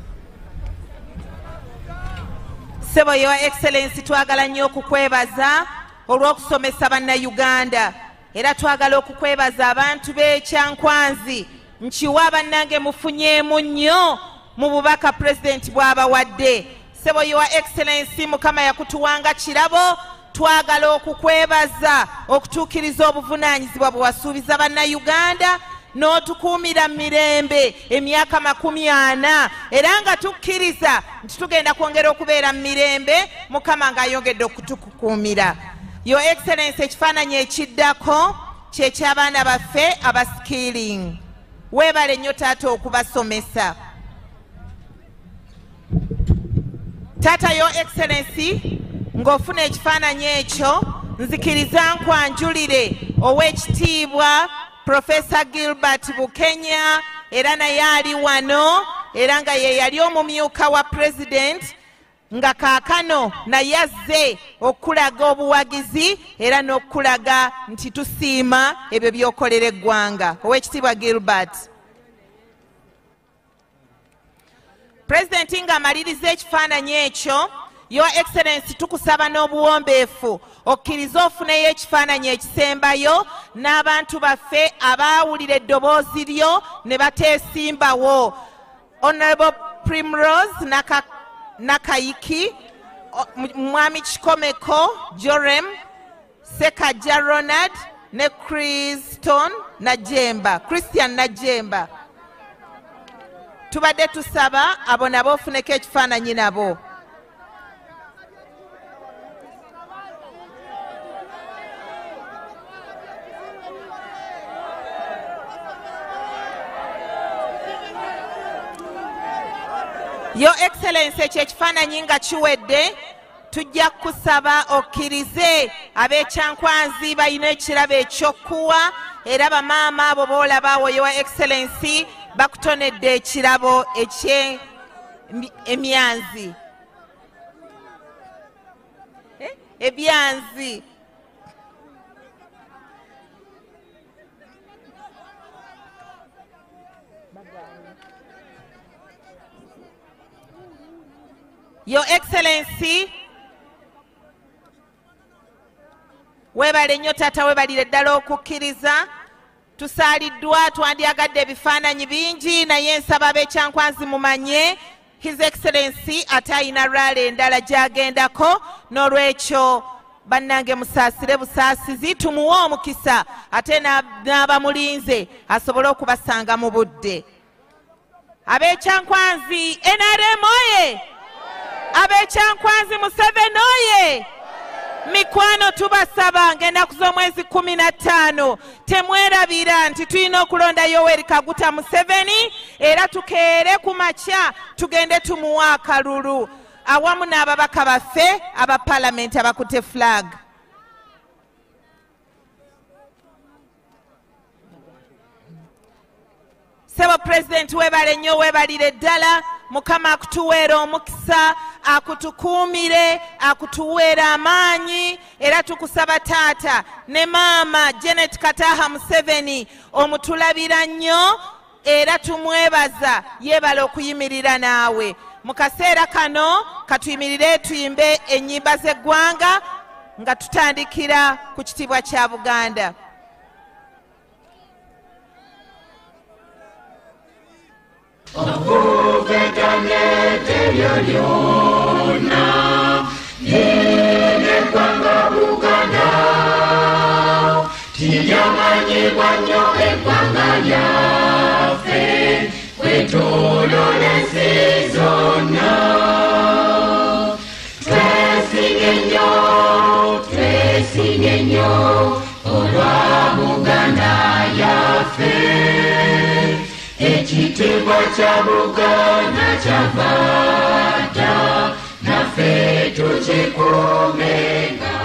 Ssebo Your Excellency, twagala nnyo okukwebaza olw'okusomesa bannayuganda, era twagala okukwebaza abantu b'Ekyankwanzi. Nkiwa bannange mufunyeemu nnyo mu bubaka Pulezidenti bw'abawadde. Ssebo Your Excellency, Mukama yakutuwanga kirabo, twagala okukwebaza okutuukiriza obuvunaanyizibwa bwe wasuubiza bannayuganda n'otukuumira mirembe emyaka 40, era nga tukkiriza nti tugenda kwongera okubeera mu mirembe Mukama ng'ayongedde okutukuumira. Your Excellency, ekifaananyi ekiddako kyeky'abaana baffe aba skilling. Weebale nnyo taata okubasomesa. Taata Your Excellency, ng'ofuna ekifaananyi ekyo, nzikiriza nkwanjulire ow'ekitiibwa Professor Gilbert Bukenya, era naye ali wano, era nga ye yali omumyuka wa President, nga kaakano naye azze okulaga obuwagizi era n'okulaga nti tusiima ebyo by'okolera eggwanga. Ow'ekitiibwa Gilbert. President ng'amaliriza ekifaananyi ekyo, Your Excellency, tukusaba n'obuwombeefu okkirize ofuneyo ekifaananyi ekisembayo n'abantu baffe abaawulira eddoboozi lyo ne bateesimbawo. Honorable Primrose Nakayiki, Mwami Kikomeko Jorem, Sekajja Ronald ne Christon Najemba, Christian Najemba. Tubadde tusaba abo nabo ofuneko ekifaananyi nabo. Your Excellency, ekyo ekifaananyi nga kiwedde, tujja kukusaba okkirize ab'Ekyankwanzi balina ekirabo eky'okkuwa, era bamaama abo b'olaba awo Your Excellency bakutonedde ekirabo eky'emyanzi. Ebyanzi. Your Excellency, weebale nnyo taata, weebalire ddala okukkiriza. Tusaaliddwa, twandyagadde ebifaananyi bingi, naye nsaba ab'Ekyankwanzi mumanye His Excellency ate ayina rally endala gy'agendako, n'olwekyo bannange musaasire busaasizi, tumuwe omukisa ate n'abamulinze asobole okubasanga mu budde. Ab'Ekyankwanzi, NRM oye! Ab'Ekyankwanzi, Museveni oye! Mikwano tubasaba ng'ennaku z'omwezi 15 temwerabira nti tulina okulonda Yoweri Kaguta Museveni, era tukeere ku makya tugende tumuwe akalulu awamu n'ababaka baffe aba paalamenti abakutte flag. Ssebo Pulezidenti, weebale nnyo, weebalire ddala. Mukama akutuweera omukisa, akutukuumire, akutuweera amaanyi, era tukusaba taata ne maama Janet Kataha Museveni omutulabira nnyo, era tumwebaza yeebale okuyimirira naawe. Mu kaseera kano katuyimirire tuyimbe ennyimba z'eggwanga nga tutandikira ku kitiibwa kya Buganda. Lyaffe kwetooloola ensi zonna. Twesiimye nnyo olwa Buganda yaffe. Ekitiibwa kya Buganda kyava dda, naffe tukikuumenga.